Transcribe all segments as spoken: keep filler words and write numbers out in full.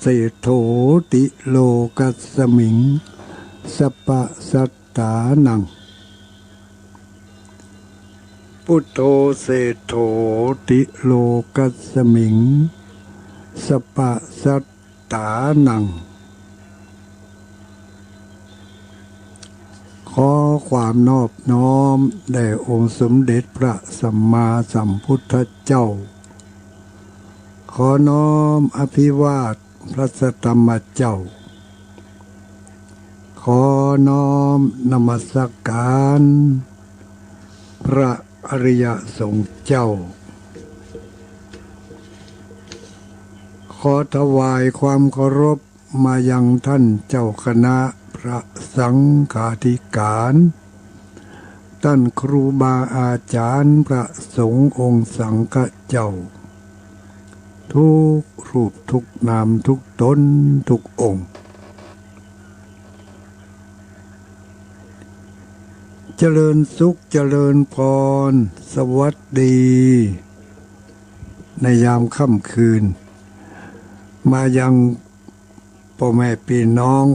เศรษฐโถติโลกัสมิง สัปปะสัตตานัง พุทโธเศรษฐโถติโลกัสมิง สัปปะสัตตานัง ขอความนอบน้อมแด่องค์สมเด็จพระสัมมาสัมพุทธเจ้า ขอน้อมอภิวาทพระสัทธรรมเจ้า ขอน้อมนมัสการพระอริยสงฆ์เจ้า ขอถวายความเคารพมายังท่านเจ้าคณะพระสังฆาธิการ ต้านครูบาอาจ๋ารย์พระสงฆ์องค์สังฆเจ้า ทุกรูปทุกนามทุกต๋นทุกองค์ เจริญสุขเจริญพร สวัสดี ในยามค่ำคืน มายังป้อแม่ปี้น้อง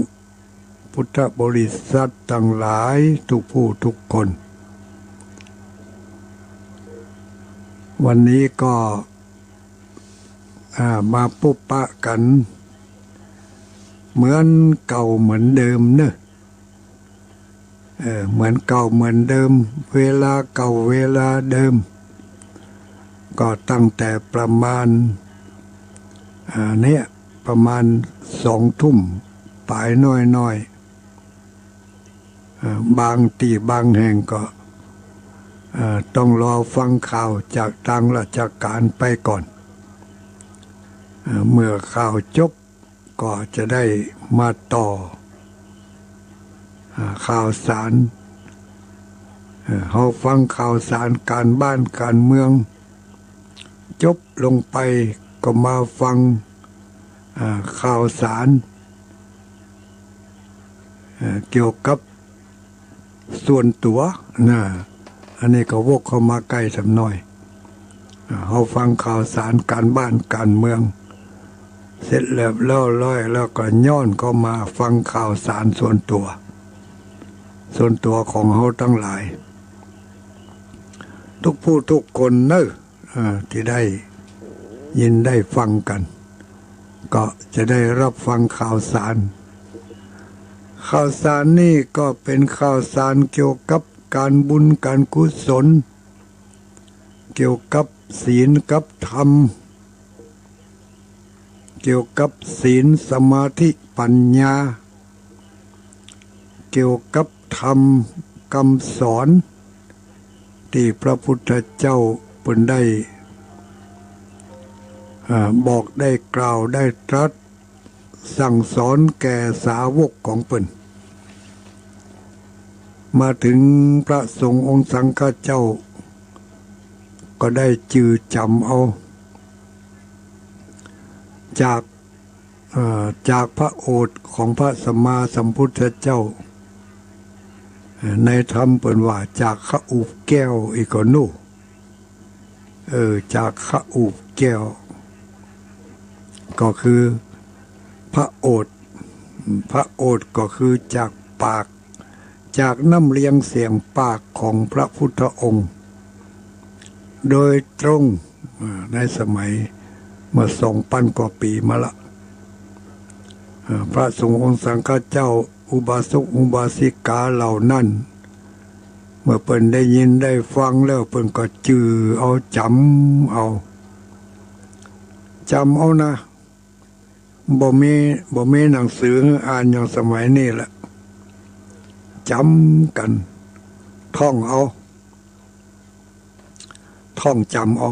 พุทธบริษัทตังหลายทุกผู้ทุกคน วันนี้ก็ อ่า มาปุ๊บปะกั๋น เหมือนเก่าเหมือนเดิมเนอะ เออ เหมือนเก่าเหมือนเดิม เวลาเก่าเวลาเดิม ก็ตั้งแต่ประมาณ อ่า เนี่ย ประมาณสองทุ่มป๋ายน้อยๆ อ่า บางตี้บางแห่งก็ อ่า ต้องรอฟังข่าวจากตางราชก๋านไปก่อน อ่า เมื่อข่าวจบ ก็จะได้มาต่อ อ่า ข่าวสาร เอ่อ เฮาฟังข่าวสารก๋านบ้านก๋านเมือง จบลงไปก็มาฟัง อ่า ข่าวสาร เอ่อ เกี่ยวกับ ส่วนตั๋วนะ อันนี้ก็วกเข้ามาใก้ส่ำน้อย อ่า เฮาฟังข่าวสารก๋านบ้านก๋านเมือง เสร็จเรียบร้อยแล้วก็ย้อนเข้ามาฟังข่าวสารส่วนตั๋ว ส่วนตั๋วของเฮาตังหลาย ทุกผู้ทุกคนเนอะ อ่า ตี้ได้ยินได้ฟังกั๋น ก็จะได้รับฟังข่าวสาร ข่าวสารนี่ก็เป๋นข่าวสารเกี่ยวกับก๋านบุญก๋านกุศล เกี่ยวกับศีลกับธรรม เกี่ยวกับศีลสมาธิปัญญา เกี่ยวกับธรรมกำสอน ตี้พระพุทธเจ้าเปิ้นได้ อ่า บอกได้กล่าวได้ตรัสสั่งสอนแก่สาวกของเปิ้น มาเถิงพระสงฆ์องค์สังฆเจ้า ก็ได้จือจ๋ำเอา จาก เอ่อ จากพระโอษฐ์ของพระสัมมาสัมพุทธเจ้า เอ่อ ในธรรมเปิ้นว่าจากขอุแก้วอีกก็โน่ เออ จากขอุแก้ว ก็คือพระโอษฐ์ พระโอษฐ์ก็คือจากปาก จากน้ำเลียงเสียงปากของพระพุทธองค์ โดยตรง อ่า ในสมัยเมื่อสองปันกว่าปี๋มาละ อ่า พระสงฆ์องค์สังฆเจ้า อุบาสกอุบาสิกาเหล่านั้น เมื่อเปิ้นได้ยินได้ฟังแล้ว เปิ้นก็จือเอา จ๋ำเอา จ๋ำเอานะ บ่มี บ่มีหนังสือหื้ออ่านอย่างสมัยนี้ละ จ๋ำกั๋น ท่องเอา ท่องจ๋ำเอา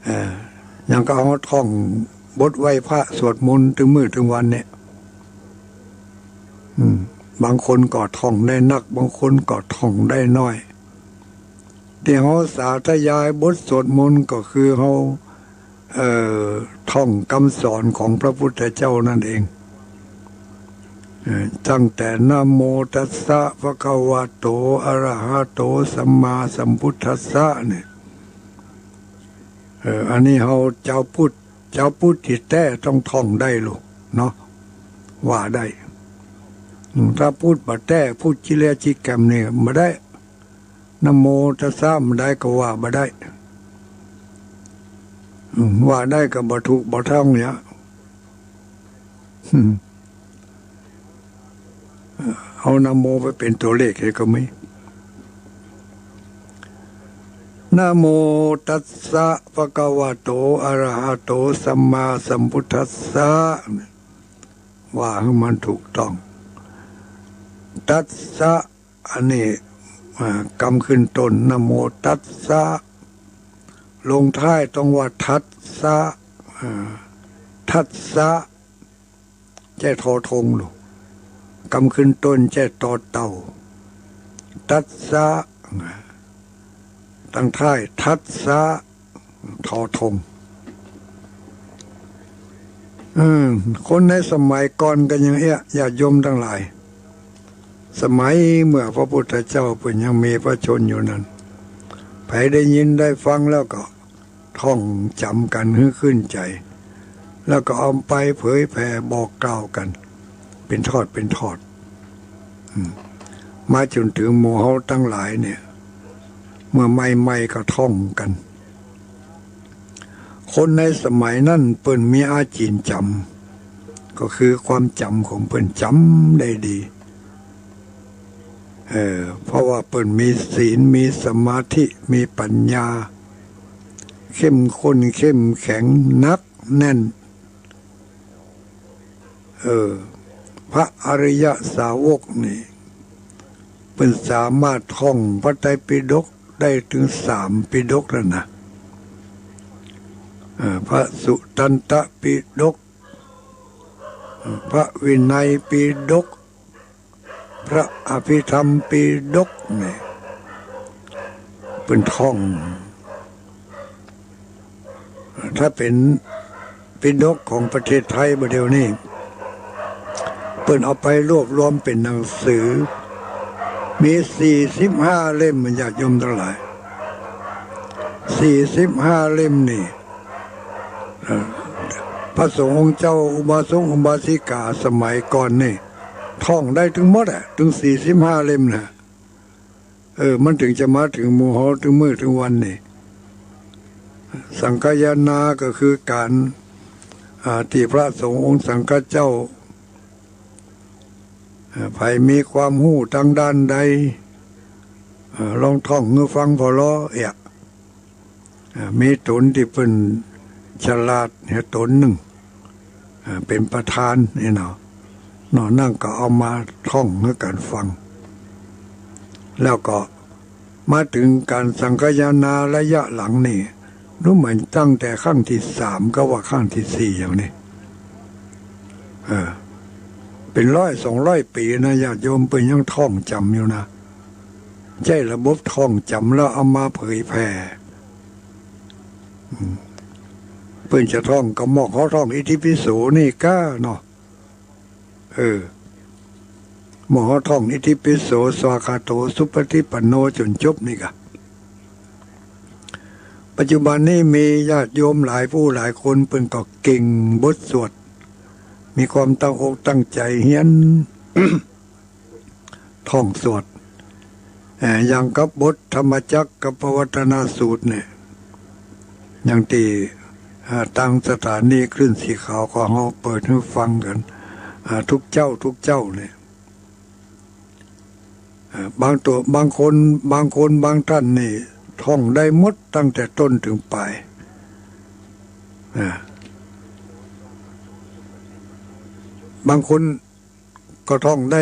เอ่อ อย่างก็เฮาท่องบทไหว้พระสวดมนต์ตึงมื้อตึงวันเนี่ย อืม บางคนก็ท่องได้นัก บางคนก็ท่องได้น้อย ตี้เฮาสาธยายบทสวดมนต์ก็คือเฮา เอ่อ ท่องกำสอนของพระพุทธเจ้านั่นเอง เอ่อ ตั้งแต่ นะโมตัสสะ ภะคะวะโต อะระหะโต สัมมาสัมพุทธัสสะ เนี่ย เอ่อ อันนี้เฮาจาวพุทธ จาวพุทธตี้แต๊ต้องท่องได้ลูกเนาะ ว่าได้ อืม ถ้าพูดบ่แต๊ พูดจิเล่ยจิแก่มนี่บ่ได้ นะโมตัสสะบ่ได้ก็ว่าบ่ได้ อืม ว่าได้ก็บ่ถูกบ่ต้องเนี่ย อืม เอานะโมไปเป๋นตั๋วเลขหื้อก็มี นะโมตัสสะ ภะคะวะโต อะระหะโต สัมมาสัมพุทธัสสะ ว่าหื้อมันถูกต้อง ตัสสะ อันนี้ อ่า กำขึ้นต้น นะโมตัสสะ ลงท้ายต้องว่าทัสสะ อ่า ทัสสะ ใจ้ทอธงลูก กำขึ้นต้นใจ้ตอเต่า ตัสสะ ตั้งท้ายทัสสะ ทอธง อืม คนในสมัยก่อนก็อย่างเอี้ย ญาติโยมตังหลาย สมัยเมื่อพระพุทธเจ้าเปิ้นยังมีพระชนม์อยู่นั้น ใผได้ยินได้ฟังแล้วก็ ท่องจ๋ำกั๋นหื้อขึ้นใจ๋ แล้วก็เอาไปเผยแผ่บอกกล่าวกั๋น เป๋นทอดเป๋นทอด อืม มาจ๋นเถิงหมู่เฮาตังหลายเนี่ย เมื่อใหม่ๆ ก็ท่องกั๋น คนในสมัยนั้นเปิ้นมีอาจี๋นจ๋ำ ก็คือความจ๋ำของเปิ้นจ๋ำได้ดี เออ เพราะว่าเปิ้นมีศีล มีสมาธิ มีปัญญา เข้มข้น เข้มแข็ง หนักแน่น เออ พระอริยสาวกนี่ เปิ้นสามารถท่องพระไตรปิฎกได้เถิงสามปิฎกแล้วนะ เออ พระสุตตันตปิฎก พระวินัยปิฎก พระอภิธรรมปิฎกนี่ เปิ้นท่อง ถ้าเป๋นปิฎกของประเทศไทยบ่าเดี่ยวนี้ เปิ้นเอาไปรวบรวมเป๋นหนังสือ มีสี่สิบห้าเล่ม ญาติโยมตังหลาย สี่สิบห้าเล่มนี่ เอ่อ พระสงฆ์องค์เจ้า อุบาสกอุบาสิกาสมัยก่อนนี่ ท่องได้ตึงหมดอะ ตึงสี่สิบห้าเล่มนะ เออ มันเถิงจะมาเถิงหมู่เฮาตึงมื้อตึงวันนี่ สังคายนาก็คือก๋าน อ่า ตี้พระสงฆ์องค์สังฆเจ้า เอ่อ ใผมีความฮู้ตางด้านใด เอ่อ ลองท่องหื้อฟังผ่อลอเอี้ย เอ่อ มีต๋นตี้เปิ้นฉลาดเนี่ยต๋นนึ่ง เอ่อ เป๋นประธานนี่เนาะ นอกนั้นก็เอามาท่องหื้อกั๋นฟัง แล้วก็มาเถิงก๋านสังคายนาระยะหลังนี่ รู้ไหม ตั้งแต่ครั้งตี้สามก็ว่าครั้งตี้สี่อย่างนี้ เออ เป๋นร้อยสองร้อยปี๋นะ ญาติโยมเปิ้นยังท่องจ๋ำอยู่นะ ใจ๊ระบบท่องจ๋ำแล้วเอามาเผยแผ่ อืม เปิ้นจะท่องก็หมวกเฮาท่องอิติปิโสนี่ก้าเนาะ เออ หมวกเฮาท่องอิติปิโส สวากขาโต สุปฏิปันโน จ๋นจบนี่ก้า ปัจจุบันนี้มีญาติโยมหลายผู้หลายคนเปิ้นก็เก่งบทสวด มีความตั้งอกตั้งใจ๋เฮียน ท่องสวด เอ่อ อย่างกับบทธรรมจักรกัปปวัตตนสูตรเนี่ย อย่างตี้ อ่า ตางสถานีคลื่นสีขาวของเฮาเปิดหื้อฟังกั๋น อ่า ทุกเจ๊าทุกเจ๊าเนี่ย อ่า บางตั๋ว บางคน บางคน บางต้านนี่ท่องได้หมดตั้งแต่ต้นเถิงป๋าย อ่า บางคนก็ท่องได้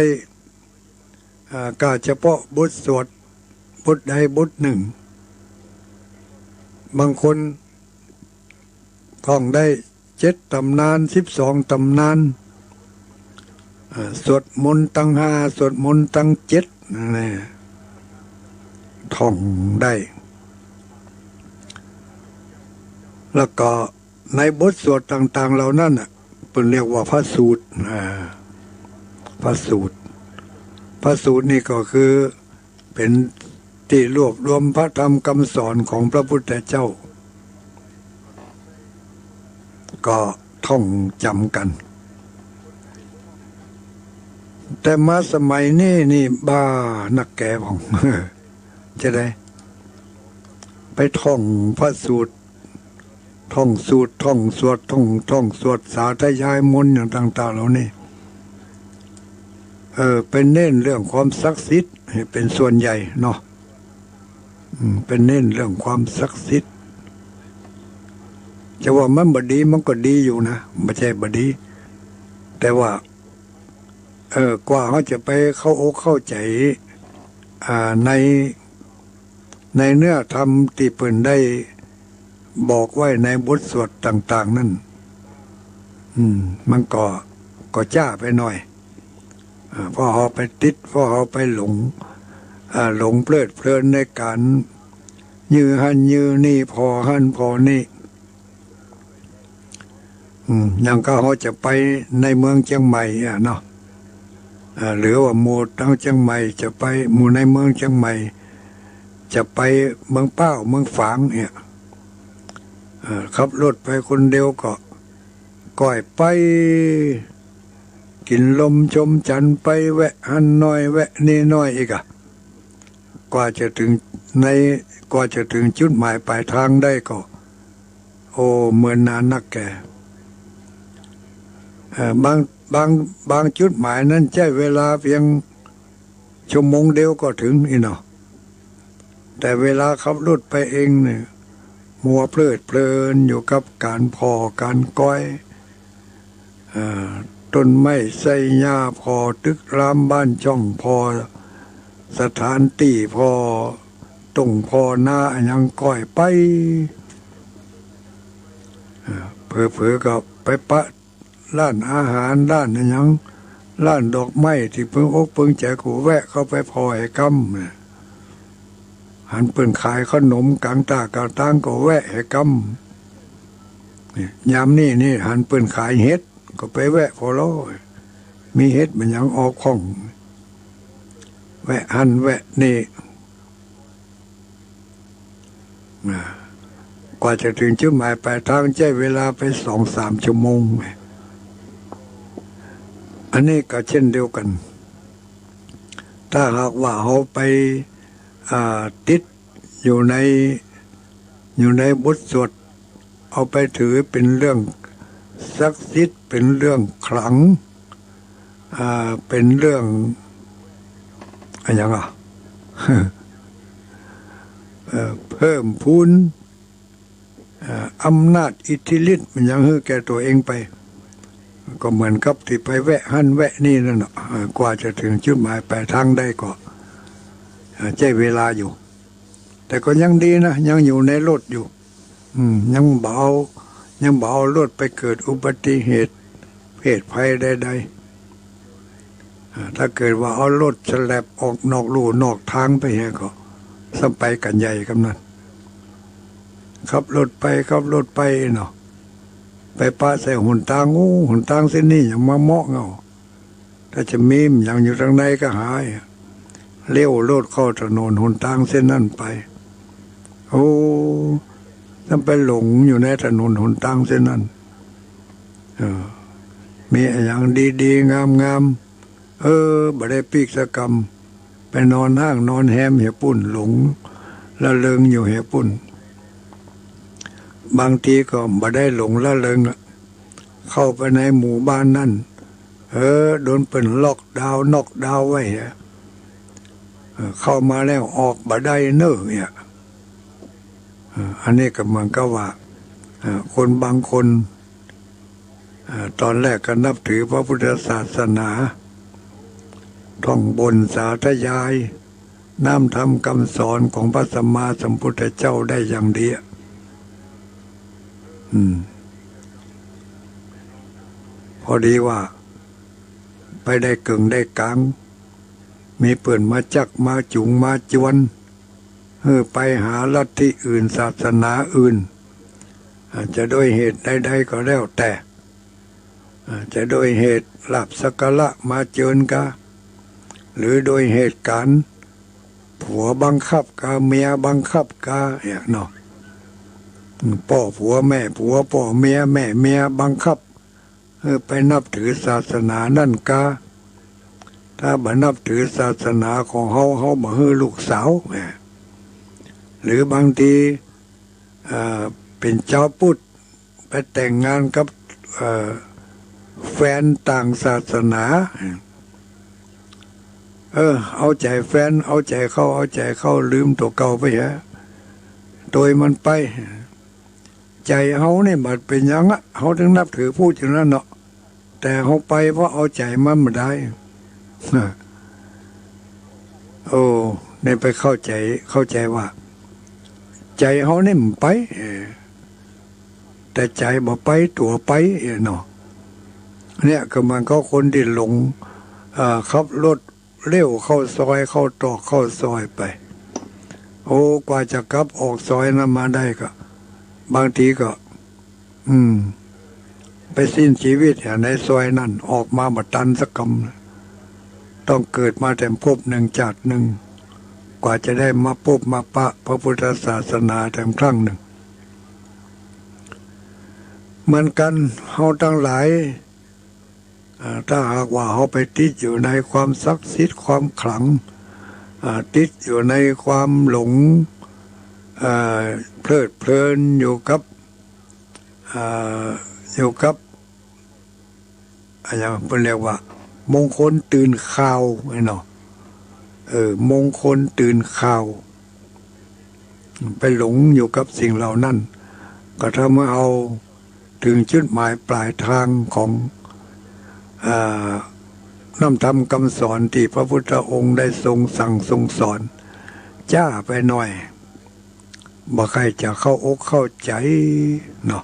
อ่า ก้าเฉพาะบทสวดบทใดบทนึ่ง บางคนท่องได้เจ็ดต๋ำนาน สิบสองต๋ำนาน อ่า สวดมนต์ตังห้า สวดมนต์ตังเจ็ด นั่นแหละ ท่องได้ แล้วก็ ในบทสวดต่างๆ เหล่านั้นน่ะ เปิ้นเรียกว่าพระสูตร อ่า พระสูตร พระสูตรนี่ก็คือเป๋นตี้รวบรวมพระธรรมกำสอนของพระพุทธเจ้า ก็ท่องจ๋ำกั๋น แต่มาสมัยนี้นี่บ้านักแกพ่อง จะได้ไปท่องพระสูตร ท่องสูตร ท่องสวด ท่อง ท่องสวดสาธยายมนต์อย่างต่างๆ เหล่านี้ เออ ไปเน้นเรื่องความศักดิ์สิทธิ์ให้เป๋นส่วนใหญ่เนาะ อืม ไปเน้นเรื่องความศักดิ์สิทธิ์ จะว่ามันบ่ดีมันก็ดีอยู่นะ บ่ใจ้บ่ดี แต่ว่า เออ กว่าเฮาจะไปเข้าอกเข้าใจ๋ อ่า ใน ในเนื้อธรรมตี้เปิ้นได้บอกไว้ในบทสวดต่างๆ นั้น อืม มันก็ ก็จ๊าไปหน่อย อ่า เพราะเฮาไปติด เพราะเฮาไปหลง อ่า หลงเพลิดเพลินในก๋าน ยื้อหั้นยื้อนี่ ผ่อหั้นผ่อนี่ อืม อย่างก็เฮาจะไปในเมืองเจียงใหม่อะเนาะ อ่า หรือว่าหมู่ตางเจียงใหม่จะไป หมู่ในเมืองเจียงใหม่ จะไปเมืองป้าว เมืองฝางเนี่ย เอ่อ ขับรถไปคนเดียวก็ ก้อยไป กิ๋นลมชมจันทร์ไป แวะหั้นหน้อย แวะนี่หน้อยอีกอะ กว่าจะเถิงใน กว่าจะเถิงจุดหมายปลายตางได้ก็ โอ้ เมินนานนักแก่ เอ่อ บาง บาง บางจุดหมายนั้นใจ๊เวลาเปียงชั่วโมงเดียวก็เถิงอี้เนาะ แต่เวลาขับรถไปเองเนี่ย มัวเพลิดเพลินอยู่กับก๋านผ่อก๋านก้อย เอ่อ ต้นไม้ไส้หญ้าผ่อ ตึกรามบ้านจ้องผ่อ สถานตี้ผ่อ ต้งผ่อนาอะหยังก้อยไป เอ่อ เผลอๆ ก็ไปปะ ร้านอาหาร ร้านอะหยัง ร้านดอกไม้ตี้เปิงอกเปิงใจ๋ก็แวะเข้าไปผ่อแหกำ หันเปิ้นขายขนมก๋างต้ากางตางก็แวะแหกำ นี่ ยามนี้นี่หันเปิ้นขายเห็ดก็ไปแวะผ่อลอ มีเห็ดบ่าหยังออกพ่อง แวะหั้นแวะนี่ อ่า กว่าจะเถิงจุดหมายปลายตางใจ๊เวลาไปสองสามชั่วโมง อันนี้ก็เช่นเดียวกั๋น ถ้าหากว่าเฮาไป อ่า ติดอยู่ใน อยู่ในบทสวด เอาไปถือเป๋นเรื่องศักดิ์สิทธิ์ เป๋นเรื่องขลัง อ่า เป๋นเรื่อง อะหยังอะ เอ่อ เพิ่มพูน เอ่อ อำนาจอิทธิฤทธิ์อะหยังหื้อแก่ตั๋วเองไป ก็เหมือนกับตี้ไปแวะหั้นแวะนี่นั่นน่ะ เอ่อ กว่าจะเถิงจุดหมายปลายตางได้ก็ เอ่อ ใจ๊เวลาอยู่ แต่ก็ยังดีนะ ยังอยู่ในรถอยู่ อืม ยังบ่เอา ยังบ่เอารถไปเกิดอุบัติเหตุ เพศภัยใดๆ อ่า ถ้าเกิดว่าเอารถแฉลบออกนอกลู่นอกตางไปเหียก็ ซ้ำไปกั๋นใหญ่กำนั้น ขับรถไป ขับรถไปเนาะ ไปปะใส่หนตาง โอ้ หนตางเส้นนี้หยังมาเหมาะเงา ถ้าจะมีหยังอยู่ตางในก็หาย เลี้ยวรถเข้าถนนหนตางเส้นนั้นไป โอ้ ซ้ำไปหลงอยู่ในถนนหนตางเส้นนั้น เออ มีอะหยังดีๆ งามๆ เออ บ่ได้ปิ๊กสักกำ ไปนอนฮ้างนอนแฮมเหียปุ้น หลงละเริงอยู่เหียปุ้น บางทีก็บ่ได้หลงละเริงอะ เข้าไปในหมู่บ้านนั้น เออ โดนเปิ้นล็อกดาวน์ น็อกดาวน์ไว้อะ เออ เข้ามาแล้วออกบ่ได้เน้อเนี่ย เออ อันนี้ก็เหมือนกับว่า เออ คนบางคน เออ ตอนแรกก็นับถือพระพุทธศาสนา ท่องบนสาธยาย น้ำธรรมคำสอนของพระสัมมาสัมพุทธเจ้าได้อย่างดีอะ อืม พอดีว่า ไปได้เกิ่งได้กลาง มีเปิ้นมาจักมาจุงมาจวน หื้อไปหาลัทธิอื่น ศาสนาอื่น อาจจะโดยเหตุใดๆ ก็แล้วแต่ อาจจะโดยเหตุลาภสักการะมาเจิญกา หรือโดยเหตุก๋ารณ์ผัวบังคับกา เมียบังคับกาเนี่ยเนาะ ป้อผัวแม่ผัว ป้อเมียแม่เมีย บังคับหื้อไปนับถือศาสนานั้นกา ถ้าบ่นับถือศาสนาของเฮา เฮาบ่หื้อลูกสาว แหม หรือบางที เอ่อ เป๋นจาวพุทธ ไปแต่งงานกับ เอ่อ แฟนต่างศาสนา เออ เอาใจ๋แฟน เอาใจ๋เขา เอาใจ๋เขา ลืมตั๋วเก่าไปเหีย โตยมันไป ใจ๋เฮานี่บ่เป๋นหยังอะ เฮาถึงนับถือพุทธอยู่นั้นเนาะ แต่เฮาไปเพราะเอาใจ๋มันบ่ได้ โอ้ นี่ไปเข้าใจ๋ เข้าใจ๋ว่า ใจ๋เฮานี่มันไป เออ แต่ใจ๋บ่ไป ตั๋วไป เออ เนาะ เนี่ย ก็เหมือนกับคนตี้หลง เอ่อ ขับรถเลี้ยวเข้าซอย เข้าตรอกเข้าซอยไป โอ้ กว่าจะกลับออกซอยนั้นมาได้ก็ บางทีก็ อืม ไปสิ้นชีวิตอยู่ในซอยนั้น ออกมาบ่ตันสักกำ ต้องเกิดมาแถมภพหนึ่งชาติหนึ่ง กว่าจะได้มาพบมาปะพระพุทธศาสนาแถมครั้งหนึ่ง เหมือนกั๋น เฮาตังหลาย อ่า ถ้าหากว่าเฮาไปติดอยู่ในความศักดิ์สิทธิ์ ความขลัง อ่า ติดอยู่ในความหลง อ่า เพลิดเพลินอยู่กับ อ่า อยู่กับ อะหยังเปิ้นเรียกว่า มงคลตื่นข่าว ไอ้เนาะ เออ มงคลตื่นข่าว ไปหลงอยู่กับสิ่งเหล่านั้น ก็ทำหื้อเฮา ถึงจุดหมายปลายทางของ อ่า น้ำธรรมคำสอนตี้พระพุทธองค์ได้ทรงสั่งทรงสอน จ๊าไปหน่อย บ่ใค่จะเข้าอกเข้าใจ๋เนาะ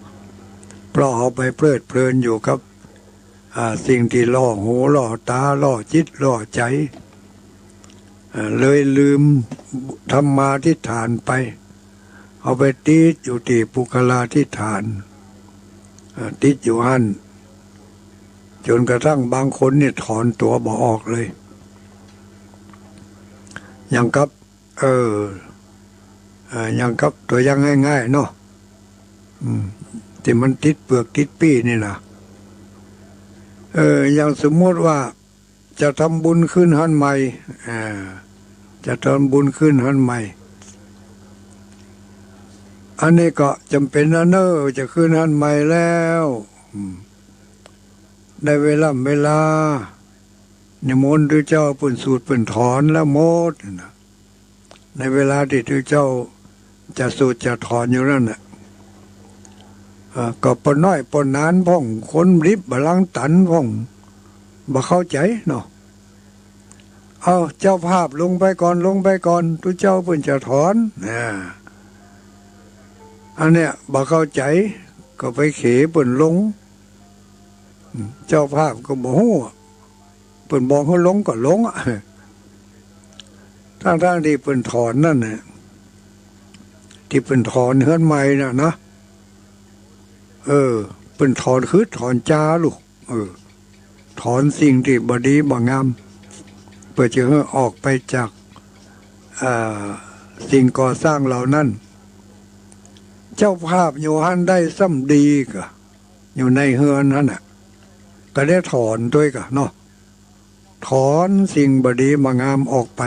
เพราะเฮาไปเพลิดเพลินอยู่กับ อ่า สิ่งตี้ล่อหูล่อต๋า ล่อจิตล่อใจ๋ อ่า เลยลืมธรรมาธิษฐานไป เอาไปติดอยู่ตี้ปุคคลาธิษฐาน อ่า ติดอยู่หั้น จ๋นกระทั่งบางคนนี่ถอนตั๋วบ่ออกเลย อย่างกับ เออ เออ อย่างกับตั๋วอย่างง่ายๆ เนาะ อืม ตี้มันติดเปือกติดปี้นี่นะ เออ อย่างสมมุติว่า จะทำบุญขึ้นเฮือนใหม่ อ่า จะทำบุญขึ้นเฮือนใหม่ อันนี้ก็จ๋ำเป๋นนะเน่อ จะขึ้นเฮือนใหม่แล้ว อืม ได้เวล่ำเวลา นิมนต์ตุ๊เจ้าเปิ้นสูดเปิ้นถอนแล้วหมดนะ ในเวลาตี้ตุ๊เจ้าจะสูดจะถอนอยู่นั้นน่ะ เอ่อ ก็ป้อน้อยป้อหนานพ่อง คนริบบ่าลังตันพ่อง บ่เข้าใจ๋เนาะ เอา เจ้าภาพลงไปก่อน ลงไปก่อน ตุ๊เจ้าเปิ้นจะถอน อ่า อันเนี้ยบ่เข้าใจ๋ ก็ไปเขเปิ้นลง เจ้าภาพก็บ่ฮู้ เปิ้นบอกหื้อลงก็ลงอะ ทั้งๆ ตี้เปิ้นถอนนั่นน่ะ ตี้เปิ้นถอนเฮือนใหม่น่ะนะ เออ เปิ้นถอนคือถอนจ๋าลูก เออ ถอนสิ่งตี้บ่ดีบ่งาม เปื้อจะหื้อออกไปจาก อ่า สิ่งก่อสร้างเหล่านั้น เจ้าภาพอยู่หั้นได้ซ้ำดีกา อยู่ในเฮือนหั้นน่ะ ก็ได้ถอนตวยกาเนาะ ถอนสิ่งบ่ดีบ่งามออกไป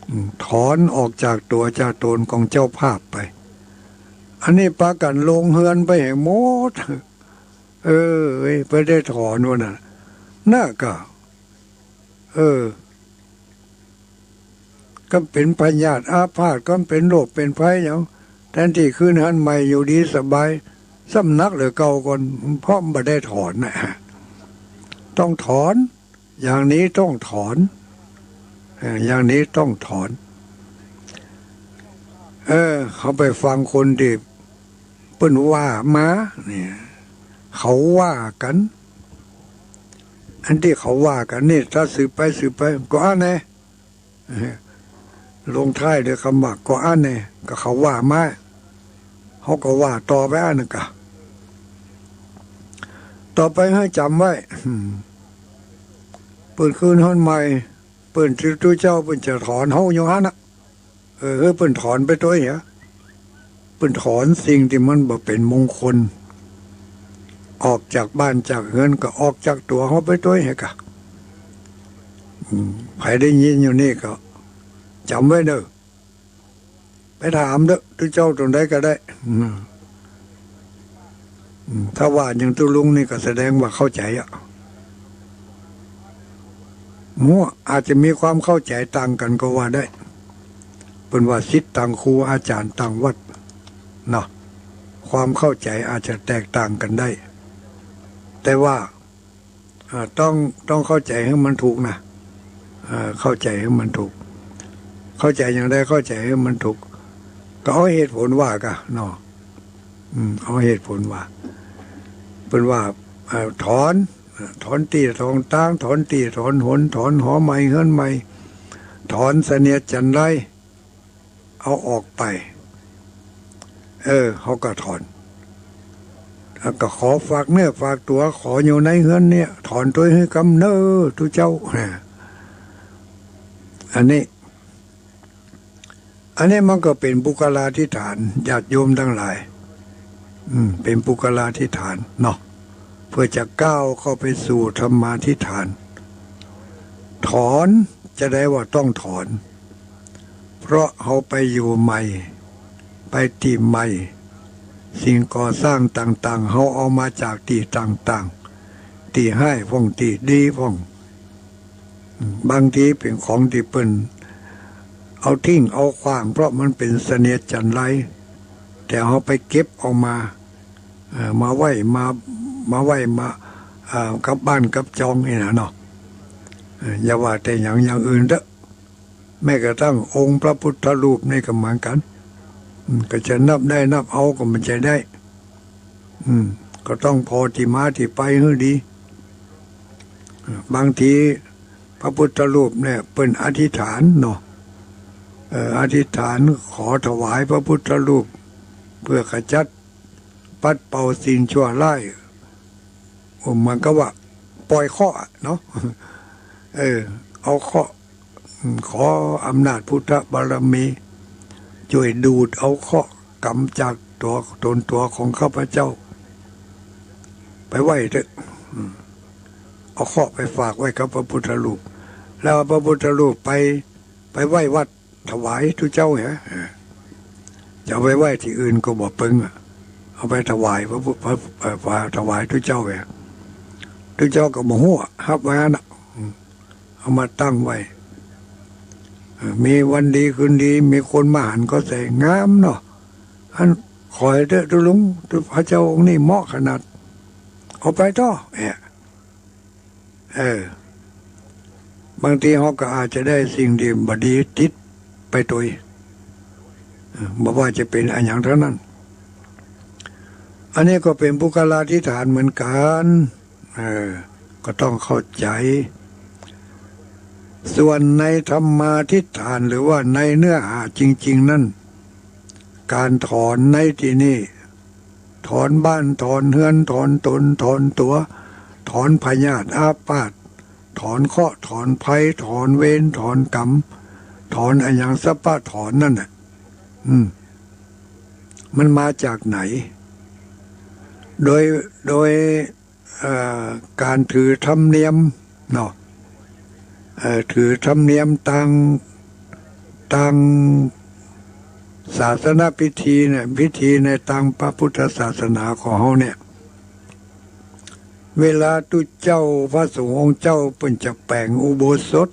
อืม ถอนออกจากตั๋วจากต๋นของเจ้าภาพไป อันนี้ปากั๋นลงเฮือนไปแหมหมด เออ เอ้ย ไปได้ถอนวะน่ะ น่ะกา เออ ก็เป๋นพยาธิอาพาธ ก็เป๋นโรคเป๋นภัยหยัง แทนตี้ขึ้นเฮือนใหม่อยู่ดีสบาย ซ้ำหนักเหลือเก่าก่อน เพราะบ่ได้ถอนน่ะ ต้องถอน อย่างนี้ต้องถอน เออ อย่างนี้ต้องถอน เออ เฮาไปฟังคนตี้เปิ้นว่ามาเนี่ย เขาว่ากั๋น อันตี้เขาว่ากั๋นนี่ ถ้าสืบไปสืบไป ก็อั้นแหละ ลงท้ายด้วยกำว่า ก็อั้นแหละ ก็เขาว่ามา เฮาก็ว่าต่อไปอั้นน่ะกา ต่อไปหื้อจ๋ำไว้ อืม เปิ้นขึ้นเฮือนใหม่ เปิ้นตุ๊เจ้าเปิ้นจะถอนเฮาอยู่หั้นน่ะ เออ หื้อเปิ้นถอนไปตวยเหีย เปิ้นถอนสิ่งตี้มันบ่เป๋นมงคล ออกจากบ้านจากเฮือนก็ออกจากตั๋วเฮาไปตวยเฮกะ อืม ใผได้ยินอยู่นี่ก็จ๋ำไว้เน่อ ไปถามเต๊อะ ตุ๊เจ้าตรงใดก็ได้ อืม อืม ถ้าว่าอย่างตุ๊ลุงนี่ก็แสดงว่าเข้าใจ๋อะ มั่ว อาจจะมีความเข้าใจ๋ต่างกั๋นก็ว่าได้ เปิ้นว่าศิษย์ต่างครูอาจ๋ารย์ต่างวัดเนาะ ความเข้าใจ๋อาจจะแตกต่างกั๋นได้ แต่ว่า อ่า ต้อง ต้องเข้าใจ๋หื้อมันถูกนะ อ่า เข้าใจ๋หื้อมันถูก เข้าใจ๋อย่างใด เข้าใจ๋หื้อมันถูก ก็เอาเหตุผลว่ากะเนาะ อืม เอาเหตุผลว่า เปิ้นว่า อ่า ถอน อ่า ถอนตี้ถอนตาง ถอนตี้ถอนหน ถอนหอใหม่เฮือนใหม่ ถอนเสนียดจัญไร เอาออกไป เออ เฮาก็ถอน แล้วก็ขอฝากเนื้อฝากตั๋ว ขออยู่ในเฮือนเนี่ย ถอนตวยหื้อกำเน่อ ตุ๊เจ้า อันนี้ อันนี้มันก็เป๋นปุคคลาธิษฐาน ญาติโยมตังหลาย อืม เป๋นปุคคลาธิษฐานเนาะ เพื่อจะก้าวเข้าไปสู่ธรรมาธิษฐาน ถอน จะได้ว่าต้องถอน เพราะเฮาไปอยู่ใหม่ ไปตี้ใหม่ สิ่งก่อสร้างต่างๆ เฮาเอามาจากตี้ต่างๆ ตี้ฮ้ายพ่อง ตี้ดีพ่อง บางทีเป๋นของตี้เปิ้นเอาทิ้งเอาขว้าง เพราะมันเป๋นเสนียดจัญไร แต่เฮาไปเก็บเอามา เอ่อ มาไว้ มา มาไว้ มา เอ่อ กับบ้านกับจองนี่นะเนาะ เอ่อ อย่าว่าแต่หยังอย่างอื่นเต๊อะ แม้กระทั่งองค์พระพุทธรูปนี่ก็เหมือนกั๋น อืม ก็จะนับได้นับเอาก็บ่ใจ้ได้ อืม ก็ต้องผ่อตี้มาตี้ไปหื้อดี เอ่อ บางทีพระพุทธรูปเนี่ยเปิ้นอธิษฐานเนาะ เอ่อ อธิษฐานขอถวายพระพุทธรูป เพื่อขจัดปัดเป่าสิ่งชั่วร้าย โอ้ เหมือนกับว่าปล่อยเคราะห์อะเนาะ เออ เอาเคราะห์ อืม ขออำนาจพุทธบารมี จ้วยดูดเอาเคราะห์กรรมจากตั๋วตนตั๋วของข้าพเจ้า ไปไว้เต๊อะ อืม เอาเคราะห์ไปฝากไว้กับพระพุทธรูป แล้วเอาพระพุทธรูปไป ไปไว้วัด ถวายตุ๊เจ้าเหีย เออ จะเอาไปไว้ตี้อื่นก็บ่เปิงอะ เอาไปถวายพระพุ พระ เอ่อ พระ ถวายตุ๊เจ้าเหีย ตุ๊เจ้าก็บ่ฮู้อะ ฮับไว้หั้นน่ะ อืม เอามาตั้งไว้ เออ มีวันดีคืนดี มีคนมาหันก็แสงงามเนาะ อันขอหื้อเต๊อะตุ๊ลุง ตุ๊ พระเจ้าองค์นี้เหมาะขนาด เอาไปต่อ เอะ เออ บางทีเฮาก็อาจจะได้สิ่งตี้บ่ดีติดไปตวย เออ บ่ว่าจะเป๋นอะหยังตังนั้น อันนี้ก็เป๋นปุคคลาธิษฐานเหมือนกั๋น เออ ก็ต้องเข้าใจ๋ ส่วนในธรรมาธิษฐาน หรือว่าในเนื้อหาจริงๆ นั้น ก๋านถอนในตี้นี่ ถอนบ้าน ถอนเฮือน ถอนตน ถอนตั๋ว ถอนพยาธิอาพาธ ถอนเคราะห์ ถอนภัย ถอนเวร ถอนกรรม ถอนอะหยังสรรพะถอนนั่นน่ะ อืม มันมาจากไหน โดย โดย เอ่อ ก๋านถือธรรมเนียมเนาะ เอ่อ ถือธรรมเนียมตาง ตางศาสนพิธีเนี่ย พิธีในตางพระพุทธศาสนาของเฮาเนี่ย เวลาตุ๊เจ้าพระสงฆ์องค์เจ้าเปิ้นจะแป๋งอุโบสถ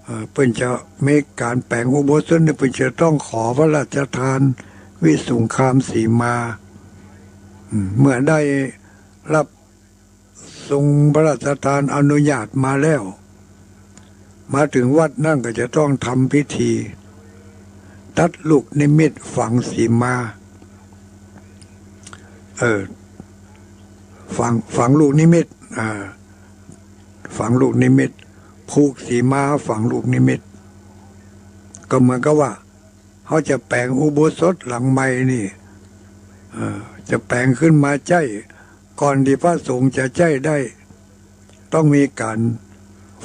เอ่อ เปิ้นจะมีก๋านแป๋งอุโบสถเนี่ย เปิ้นจะต้องขอพระราชทานวิสุงคามสีมา อืม เมื่อได้รับทรงพระราชทานอนุญาตมาแล้ว มาเถิงวัดนั้นก็จะต้องทำพิธี ตัดลูกนิมิตฝังสีมา เออ ฝัง ฝังลูกนิมิต อ่า ฝังลูกนิมิต ผูกสีมาฝังลูกนิมิต ก็เหมือนกับว่า เฮาจะแป๋งอุโบสถหลังใหม่นี่ เอ่อ จะแป๋งขึ้นมาใจ๊ ก่อนตี้พระสงฆ์จะใจ๊ได้ ต้องมีก๋าน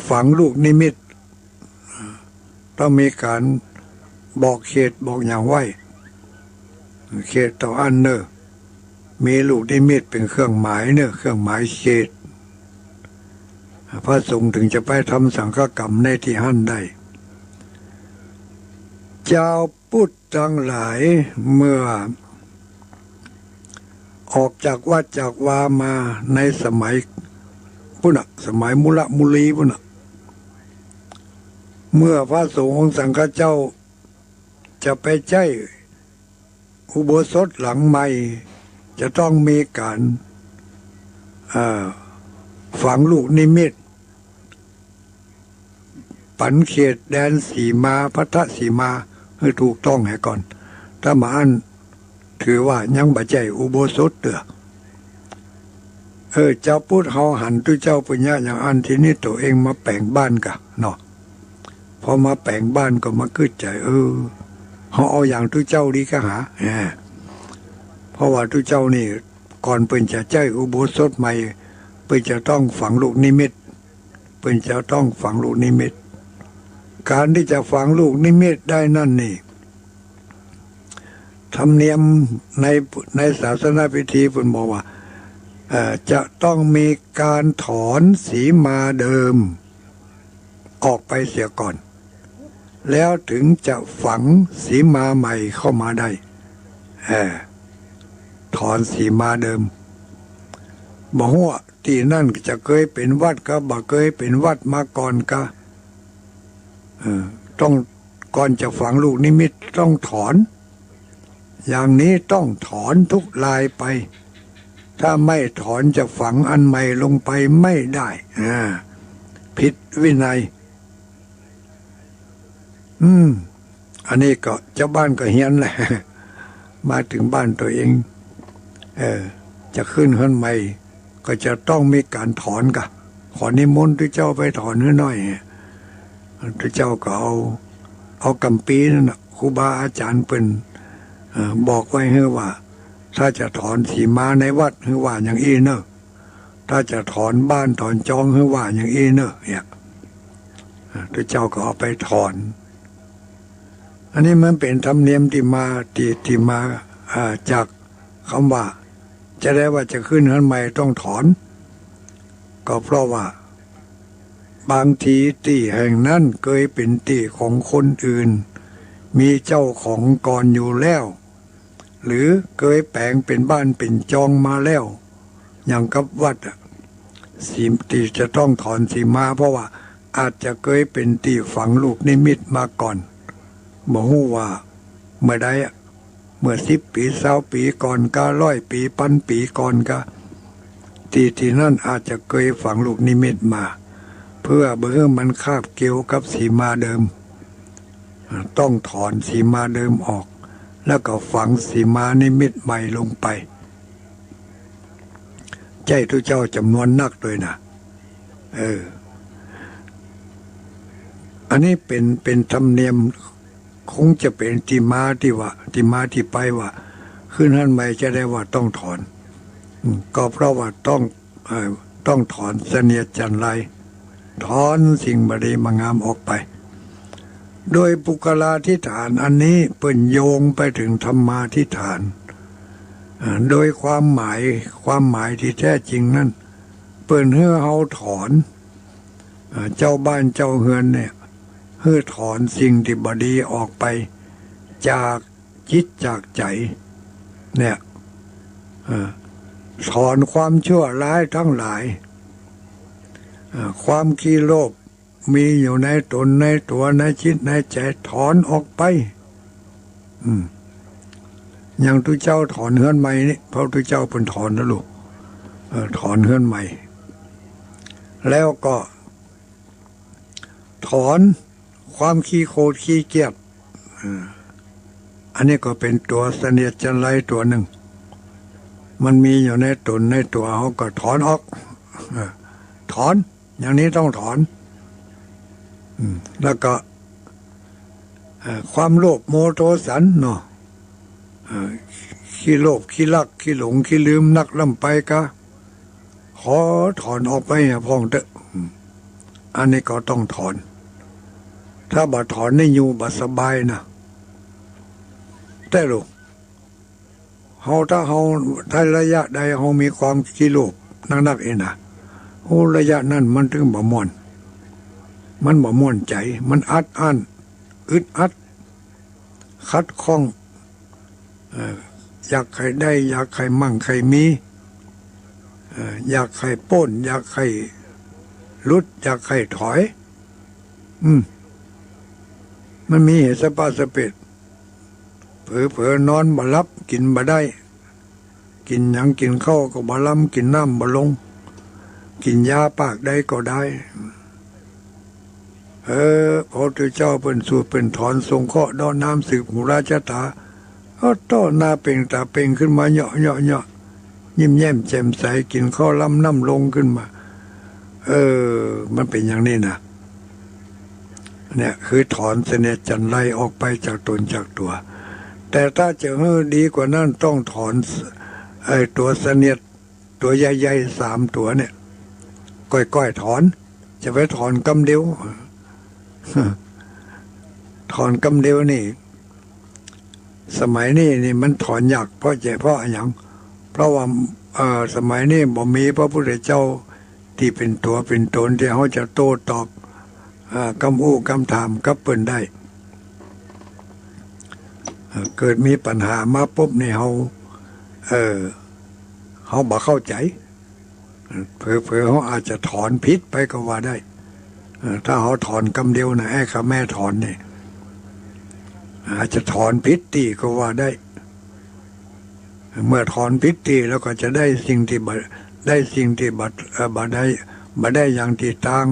ฝังลูกนิมิต เอ่อ ต้องมีก๋านบอกเหตุบอกหยังไว้ เขตเต้าอั้นเน่อ มีลูกนิมิตเป๋นเครื่องหมายเน่อ เครื่องหมายเขต พระสงฆ์เถิงจะไปทำสังฆกรรมในตี้หั้นได้ จาวพุทธตังหลาย เมื่อออกจากวัดจากวามาในสมัยปู๊นน่ะ สมัยมุระมุลีปู๊นน่ะ เมื่อพระสงฆ์องค์สังฆเจ้าจะไปใจ๊ อุโบสถหลังใหม่ จะต้องมีก๋าน เอ่อ ฝังลูกนิมิต ปันเขตแดนสีมา พัทธสีมา หื้อถูกต้องเหียก่อน ถ้าบ่อั้น ถือว่ายังบ่ใจ้อุโบสถเตื้อ เออ จาวพุทธเฮาหันตุ๊เจ้าปุญญะอย่างอั้น ทีนี้ตั๋วเองมาแป๋งบ้านก่ะเนาะ พอมาแป๋งบ้านก็มาคึดใจ๋ เออ เฮาเอาอย่างตุ๊เจ้าดีกะหา แหม เพราะว่าตุ๊เจ้านี่ ก่อนเปิ้นจะใจ๊อุโบสถใหม่ เปิ้นจะต้องฝังลูกนิมิต เปิ้นจะต้องฝังลูกนิมิต ก๋านตี้จะฝังลูกนิมิตได้นั้นนี่ ธรรมเนียมใน ในศาสนพิธีเปิ้นบอกว่า เอ่อ จะต้องมีก๋านถอนสีมาเดิมออกไปเสียก่อน แล้วเถิงจะฝังสีมาใหม่เข้ามาได้ เออ ถอนสีมาเดิม บ่ฮู้ว่าตี้นั้นจะเกยเป๋นวัดกา บ่เกยเป๋นวัดมาก่อนกา เออ ต้อง ก่อนจะฝังลูกนิมิตต้องถอน อย่างนี้ต้องถอนทุกรายไป ถ้าไม่ถอนจะฝังอันใหม่ลงไปไม่ได้ อ่า ผิดวินัย อืม อันนี้ก็จาวบ้านก็เฮียนแหละ มาเถิงบ้านตั๋วเอง เออ จะขึ้นเฮือนใหม่ ก็จะต้องมีก๋านถอนกา ขอนิมนต์ตุ๊เจ้าไปถอนหื้อหน่อย ตุ๊เจ้าก็เอา เอากัมภีร์นั้นน่ะ ครูบาอาจ๋ารย์เปิ้น เอ่อ บอกไว้หื้อว่า ถ้าจะถอนสีมาในวัดหื้อว่าอย่างอี้เน่อ ถ้าจะถอนบ้านถอนจองหื้อว่าอย่างอี้เน่อ เนี่ย ตุ๊เจ้าก็เอาไปถอน อันนี้มันเป๋นธรรมเนียมตี้มา ตี้ ตี้มา อ่า จากกำว่า จะได้ว่าจะขึ้นเฮือนใหม่ต้องถอน ก็เพราะว่า บางทีตี้แห่งนั้นเกยเป๋นตี้ของคนอื่น มีเจ้าของก่อนอยู่แล้ว หรือเกยแป๋งเป๋นบ้านเป๋นจองมาแล้ว อย่างกับวัดอะ สี ตี้จะต้องถอนสีมา เพราะว่าอาจจะเกยเป๋นตี้ฝังลูกนิมิตมาก่อน บ่ฮู้ว่าเมื่อใดอะ เมื่อสิบปี๋ ซาวปี๋ก่อนกา ร้อยปี๋ ปันปี๋ก่อนกา ตี้ ตี้นั้นอาจจะเกยฝังลูกนิมิตมา เพื่อบ่หื้อมันคาบเกี่ยวกับสีมาเดิม ต้องถอนสีมาเดิมออก แล้วก็ฝังสีมานิมิตใหม่ลงไป ใจ้ตุ๊เจ้าจ๋ำนวนนักตวยนะ เออ อันนี้เป๋น เป๋นธรรมเนียม คงจะเป๋นตี้มาตี้ว่า ตี้มาตี้ไปว่า ขึ้นเฮือนใหม่จะได้ว่าต้องถอน อืม ก็เพราะว่าต้อง เอ่อ ต้องถอนเสนียดจัญไร ถอนสิ่งบ่ดีบ่งามออกไป โดยปุคคลาธิฐานอันนี้เปิ้นโยงไปเถิงธรรมาธิฐาน อ่า โดยความหมาย ความหมายตี้แท้จริงนั้น เปิ้นหื้อเฮาถอน อ่า เจ้าบ้านเจ้าเฮือนเนี่ย หื้อถอนสิ่งตี้บ่ดีออกไป จากจิตจากใจ๋เนี่ย เอ่อ ถอนความชั่วร้ายตังหลาย เอ่อ ความขี้โลภมีอยู่ในต๋นในตั๋วในจิตในใจ๋ ถอนออกไป อืม อย่างตุ๊เจ้าถอนเฮือนใหม่นี่ พระตุ๊เจ้าเปิ้นถอนนะลูก เอ่อ ถอนเฮือนใหม่ แล้วก็ ถอนความขี้โขดขี้เกียจ เอ่อ อันนี้ก็เป๋นตั๋วเสนียดจัญไรตั๋วนึ่ง มันมีอยู่ในต๋นในตั๋ว เฮาก็ถอนออก เอ่อ ถอน อย่างนี้ต้องถอน อืม แล้วก็ เอ่อ ความโลภโมโทสันเนาะ เอ่อ ขี้โลภขี้ลักขี้หลงขี้ลืมนักล้ำไปกา ขอถอนออกไปเหียพ่องเต๊อะ อืม อันนี้ก็ต้องถอน ถ้าบ่ถอนนี่อยู่บ่สบายนะ แต๊ลูก เฮา ถ้าเฮา ถ้าระยะใดเฮามีความขี้โลภนักๆ เองนะ โอ้ ระยะนั้นมันถึงบ่ม่วน มันบ่ม่วนใจ๋ มันอัดอั้น อึดอัด ขัดข้อง เอ่อ อยากใค่ได้ อยากใค่มั่งใค่มี เอ่อ อยากใค่ป๊น อยากใค่หลุด อยากใค่ถอย อืม มันมีเหตุสะป๊ะสะเปะ เผลอๆ นอนบ่หลับ กิ๋นบ่ได้ กิ๋นหยังกิ๋นข้าวก็บ่ลำ กิ๋นน้ำบ่ลง กิ๋นยาปากใดก็ได้ เออ พระพุทธเจ้าเปิ้นสูดเปิ้นถอน สงเคราะห์เดาะน้ำ สืบหูราชะต๋า เออ เต้าหน้าเปล่งต๋าเปล่งขึ้นมา เยาะเยาะเยาะ ยิ้มแย้มแจ่มใส กิ๋นข้าวลำน้ำลงขึ้นมา เออ มันเป๋นอย่างนี้นะ เนี่ยคือถอนเสนียดจัญไรออกไปจากต๋นจากตั๋ว แต่ถ้าจะหื้อดีกว่านั้น ต้องถอนไอ้ตั๋วเสนียดตั๋วใหญ่ๆ สามตั๋วเนี่ย ก้อยๆ ถอน จะไปถอนกำเดียว ถอนกำเดียวนี่ สมัยนี้นี่มันถอนยาก เพราะจะ เพราะอะหยัง เพราะว่า เอ่อ สมัยนี้บ่มีพระพุทธเจ้าตี้เป๋นตั๋วเป๋นต๋นตี้เฮาจะโต้ตอบ เอ่อ กำอู้กำถามกับเปิ้นได้ เอ่อ เกิดมีปัญหามาปุ๊บนี่เฮา เอ่อ เฮาบ่เข้าใจ๋ เผลอๆ เฮาอาจจะถอนผิดไปก็ว่าได้ เอ่อ ถ้าเฮาถอนกำเดียวนะ ไอ้ข้าแม่ถอนนี่ อาจจะถอนผิดตี้ก็ว่าได้ เมื่อถอนผิดตี้แล้วก็จะได้สิ่งตี้บ่ ได้สิ่งตี้บ่ เอ่อ บ่ได้ บ่ได้อย่างตี้ตาง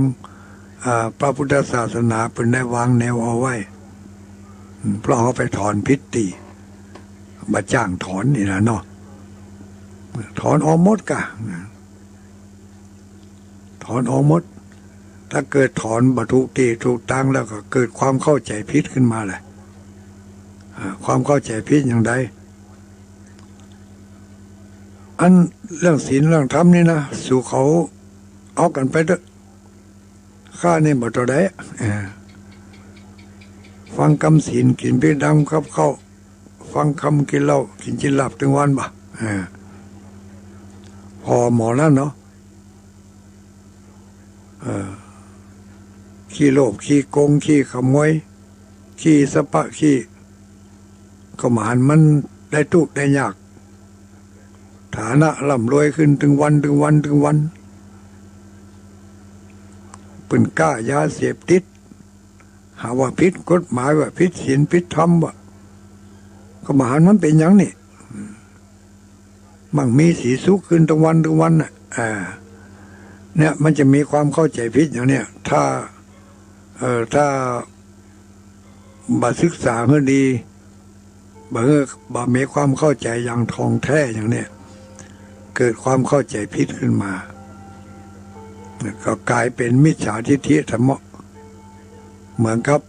เอ่อ พระพุทธศาสนาเปิ้นได้วางแนวเอาไว้ อืม เพราะเฮาไปถอนผิดตี้ บ่จ้างถอนนี่นะเนาะ ถอนออกหมดก่ะ ถอนออกหมด ถ้าเกิดถอนบ่ถูกตี้ถูกตางแล้วก็เกิดความเข้าใจ๋ผิดขึ้นมาแหละ อ่า ความเข้าใจ๋ผิดอย่างใด อันเรื่องศีลเรื่องธรรมนี่นะ สู่เขาเอากั๋นไปเต๊อะ ข้านี่บ่เต้าใด เออ ฟังกำศีล กิ๋นเบียร์ดำกับข้าว ฟังกำกิ๋นเหล้า กิ๋นจีนลาบตึงวันบ่ะ เออ ผ่อหมอนั้นเนาะ เออ ขี้โลภ ขี้โกง ขี้ขโมย ขี้สะป๊ะ ขี้ ก็บ่หันมันได้ตุ๊กข์ได้ยาก ฐานะร่ำรวยขึ้นตึงวัน ตึงวัน ตึงวัน เปิ้นก๊ายาเสพติด หาว่าผิดกฎหมาย ว่าผิดศีลผิดธรรม ว่า ก็บ่หันมันเป๋นหยังนี่ มั่งมีสีสุขขึ้นตึงวัน ตึงวันน่ะ อ่า เนี่ยมันจะมีความเข้าใจ๋ผิดอย่างเนี้ย ถ้า เอ่อ ถ้าบ่ศึกษาหื้อดี บ่หื้อ บ่มีความเข้าใจ๋อย่างถ่องแท้อย่างเนี้ย เกิดความเข้าใจ๋ผิดขึ้นมา ก็ก๋ายเป๋นมิจฉาทิฏฐิธรรมะ เหมือนกับ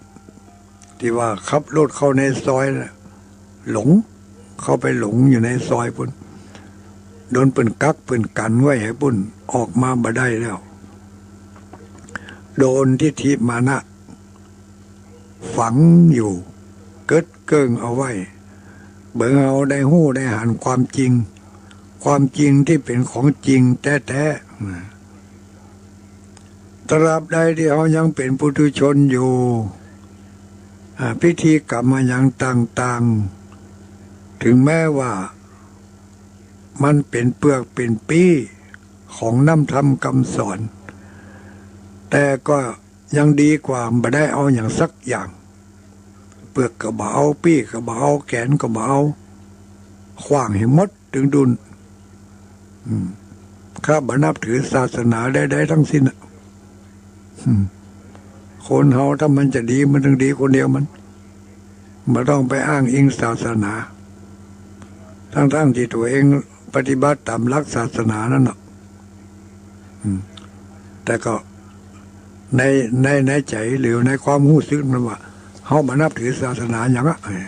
ตี้ว่าขับรถเข้าในซอยน่ะ หลง เข้าไปหลงอยู่ในซอยปุ้น โดนเปิ้นกักเปิ้นกั๋นไว้หื้อปุ้น ออกมาบ่ได้แล้ว โดนทิฏฐิมานะฝังอยู่ เกิดเกิ่งเอาไว้ เบิ่งเฮาได้ฮู้ได้หันความจริง ความจริงตี้เป๋นของจริงแต๊ๆ ตราบใดตี้เฮายังเป๋นปุถุชนอยู่ อ่า พิธีกรรมอะหยังต่างๆ ถึงแม้ว่ามันเป๋นเปลือกเป๋นปี้ของน้ำธรรมกำสอน แต่ก็ยังดีกว่าบ่ได้เอาหยังสักอย่าง เปลือกก็บ่เอา ปี้ก็บ่เอา แก๋นก็บ่เอา ขว้างหื้อหมด ตึงดุ้น อืม ข้าบ่นับถือศาสนาใดๆ ทั้งสิ้นน่ะ อืม คนเฮาถ้ามันจะดี มันต้องดีคนเดียวมัน บ่ต้องไปอ้างอิงศาสนา ทั้งๆ ตี้ตั๋วเองปฏิบัติต๋ามหลักศาสนานั้นน่ะ อืม แต่ก็ใน ใน ในใจ๋หรือในความฮู้สึกนั้นว่า เฮาบ่นับถือศาสนาหยังอะ เออ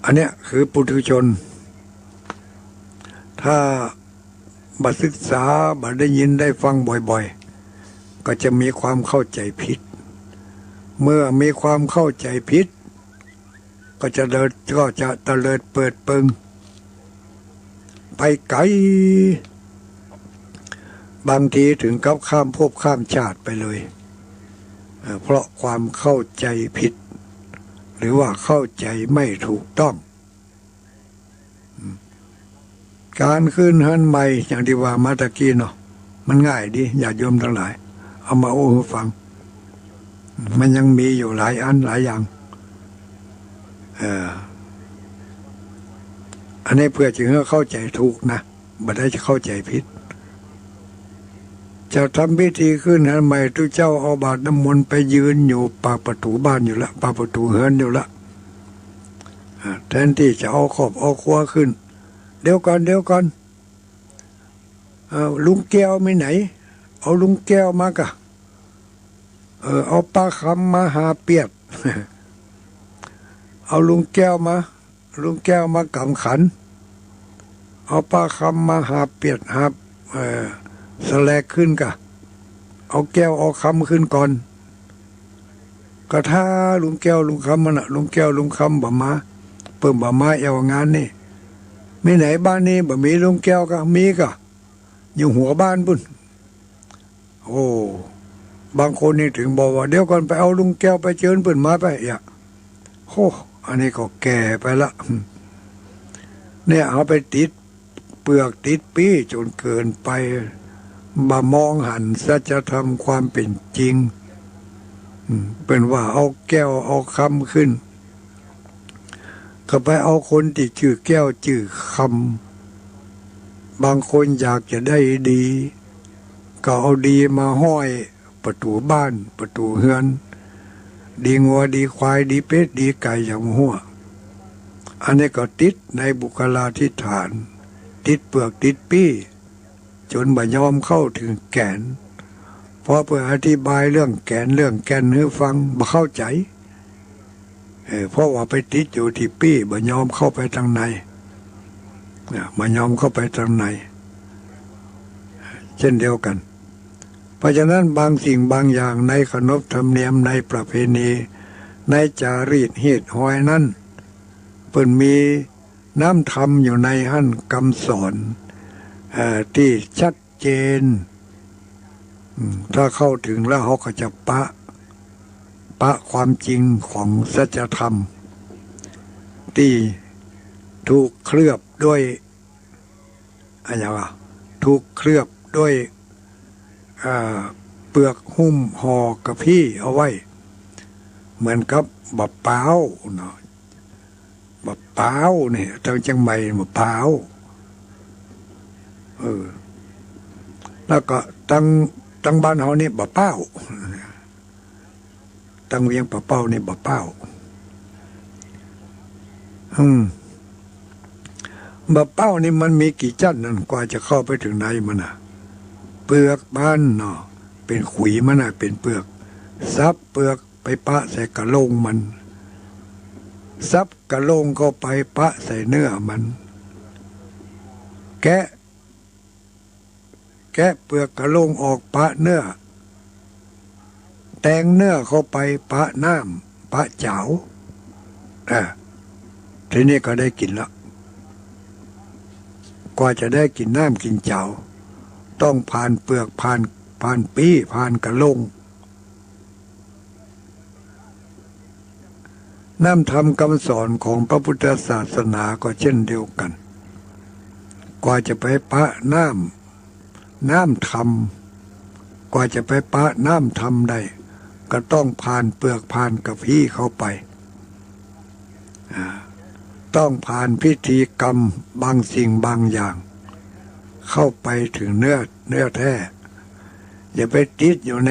อันเนี้ยคือปุถุชน ถ้าบ่ศึกษา บ่ได้ยินได้ฟังบ่อยๆ ก็จะมีความเข้าใจ๋ผิด เมื่อมีความเข้าใจ๋ผิด ก็จะเลิศ ก็จะเตลิดเปิดเปิงไปไก๋ บางทีถึงกับข้ามภพข้ามชาติไปเลย เอ่อ เพราะความเข้าใจ๋ผิด หรือว่าเข้าใจ๋ไม่ถูกต้อง ก๋านขึ้นเฮือนใหม่ อย่างตี้ว่ามาตะกี้เนาะ มันง่ายดี ญาติโยมตังหลาย เอามาอู้หื้อฟัง มันยังมีอยู่หลายอันหลายอย่าง เอ่อ อันนี้เปื้อจะหื้อเข้าใจ๋ถูกนะ บ่ได้จะเข้าใจ๋ผิด จะทำพิธีขึ้นเฮือนใหม่ ตุ๊เจ้าเอาบาตรน้ำมนต์ไปยืนอยู่ปากประตู๋บ้านอยู่ละ ปากประตู๋เฮือนอยู่ละ อ่า แทนตี้จะเอาครอบเอาครัวขึ้น เดี๋ยวก่อน เดี๋ยวก่อน เอ่อ ลุงแก้วมีไหน เอาลุงแก้วมาก่ะ เออ เอาป้าคำมาห้าเปียด เอาลุงแก้วมา ลุงแก้วมากำขัน เอาป้าคำมาห้าเปียด ห้า เอ่อ สะแลกขึ้นก่ะ เอาแก้วเอาคำขึ้นก่อน ก็ถ้าลุงแก้วลุงคำมันน่ะ ลุงแก้วลุงคำบ่มา เปิ้นบ่มาแอ่วงานนี่ มีไหนบ้านนี้บ่มีลุงแก้วก่ะ มีก่ะ อยู่หัวบ้านปุ้น โอ้ บางคนนี่ถึงบอกว่า เดี๋ยวก่อน ไปเอาลุงแก้วไปเจิญเปิ้นมาไป เอียะ โห อันนี้ก็แก่ไปละ เนี่ย เอาไปติดเปื้อกติดปี้จ๋นเกินไป บ่มองหันสัจธรรมความเป๋นจริง อืม เปิ้นว่าเอาแก้วเอาคำขึ้น ก็ไปเอาคนตี้จื้อแก้วจื้อคำ บางคนอยากจะได้ดี ก็เอาดีมาห้อยประตู๋บ้านประตู๋เฮือน ดีงัวดีควายดีเป็ดดีไก่อย่างหั้ว อันนี้ก็ติดในบุคลาธิฐาน ติดเปื้อกติดปี้ จ๋นบ่ยอมเข้าเถิงแก่น พอเปิ้นอธิบายเรื่องแก่นเรื่องแก่นหื้อฟัง บ่เข้าใจ๋ เออ เพราะว่าไปติดอยู่ตี้ปี้ บ่ยอมเข้าไปตังใน นะ บ่ยอมเข้าไปตังใน เช่นเดียวกั๋น เพราะฉะนั้นบางสิ่งบางอย่างในขนบธรรมเนียมในประเพณี ในจารีตฮีตฮอยนั้น เปิ้นมีน้ำธรรมอยู่ในหั้น กำสอน เอ่อ ตี้ชัดเจน อืม ถ้าเข้าเถิงแล้วเฮาก็จะปะ ปะความจริงของสัจธรรม ตี้ถูกเคลือบด้วย อะหยังอะ ถูกเคลือบด้วย เอ่อ เปื้อกหุ้มห่อกะพี้เอาไว้ เหมือนกับบ่าป๊าวเนาะ บ่าป๊าวนี่ ตังเจียงใหม่บ่าป๊าว เออ แล้วก็ตัง ตังบ้านเฮานี่บ่าป๊าว ตังเวียงป่าเป้านี่บ่าป๊าว อืม บ่าป๊าวนี่มันมีกี่จั้นนั่น กว่าจะเข้าไปเถิงในมันน่ะ เปื้อกมันเนาะ เป๋นขุยมันน่ะ เป๋นเปื้อก สับเปื้อกไปปะใส่กะโหลงมัน สับกะโหลงเข้าไปปะใส่เนื้อมัน แกะ แกะเปื้อกกะโหลงออกปะเนื้อ แตงเนื้อเข้าไปปะน้ำ ปะจ๋าว อ่า ทีนี้ก็ได้กิ๋นละ กว่าจะได้กิ๋นน้ำกิ๋นจ๋าว ต้องผ่านเปื้อก ผ่าน ผ่านปี้ ผ่านกะโหลง น้ำธรรมกำสอนของพระพุทธศาสนาก็เช่นเดียวกั๋น กว่าจะไปปะน้ำ น้ำธรรม กว่าจะไปปะน้ำธรรมได้ ก็ต้องผ่านเปื้อกผ่านกะพี้เข้าไป อ่า ต้องผ่านพิธีกรรมบางสิ่งบางอย่าง เข้าไปเถิงเนื้อ เนื้อแท้ อย่าไปติดอยู่ใน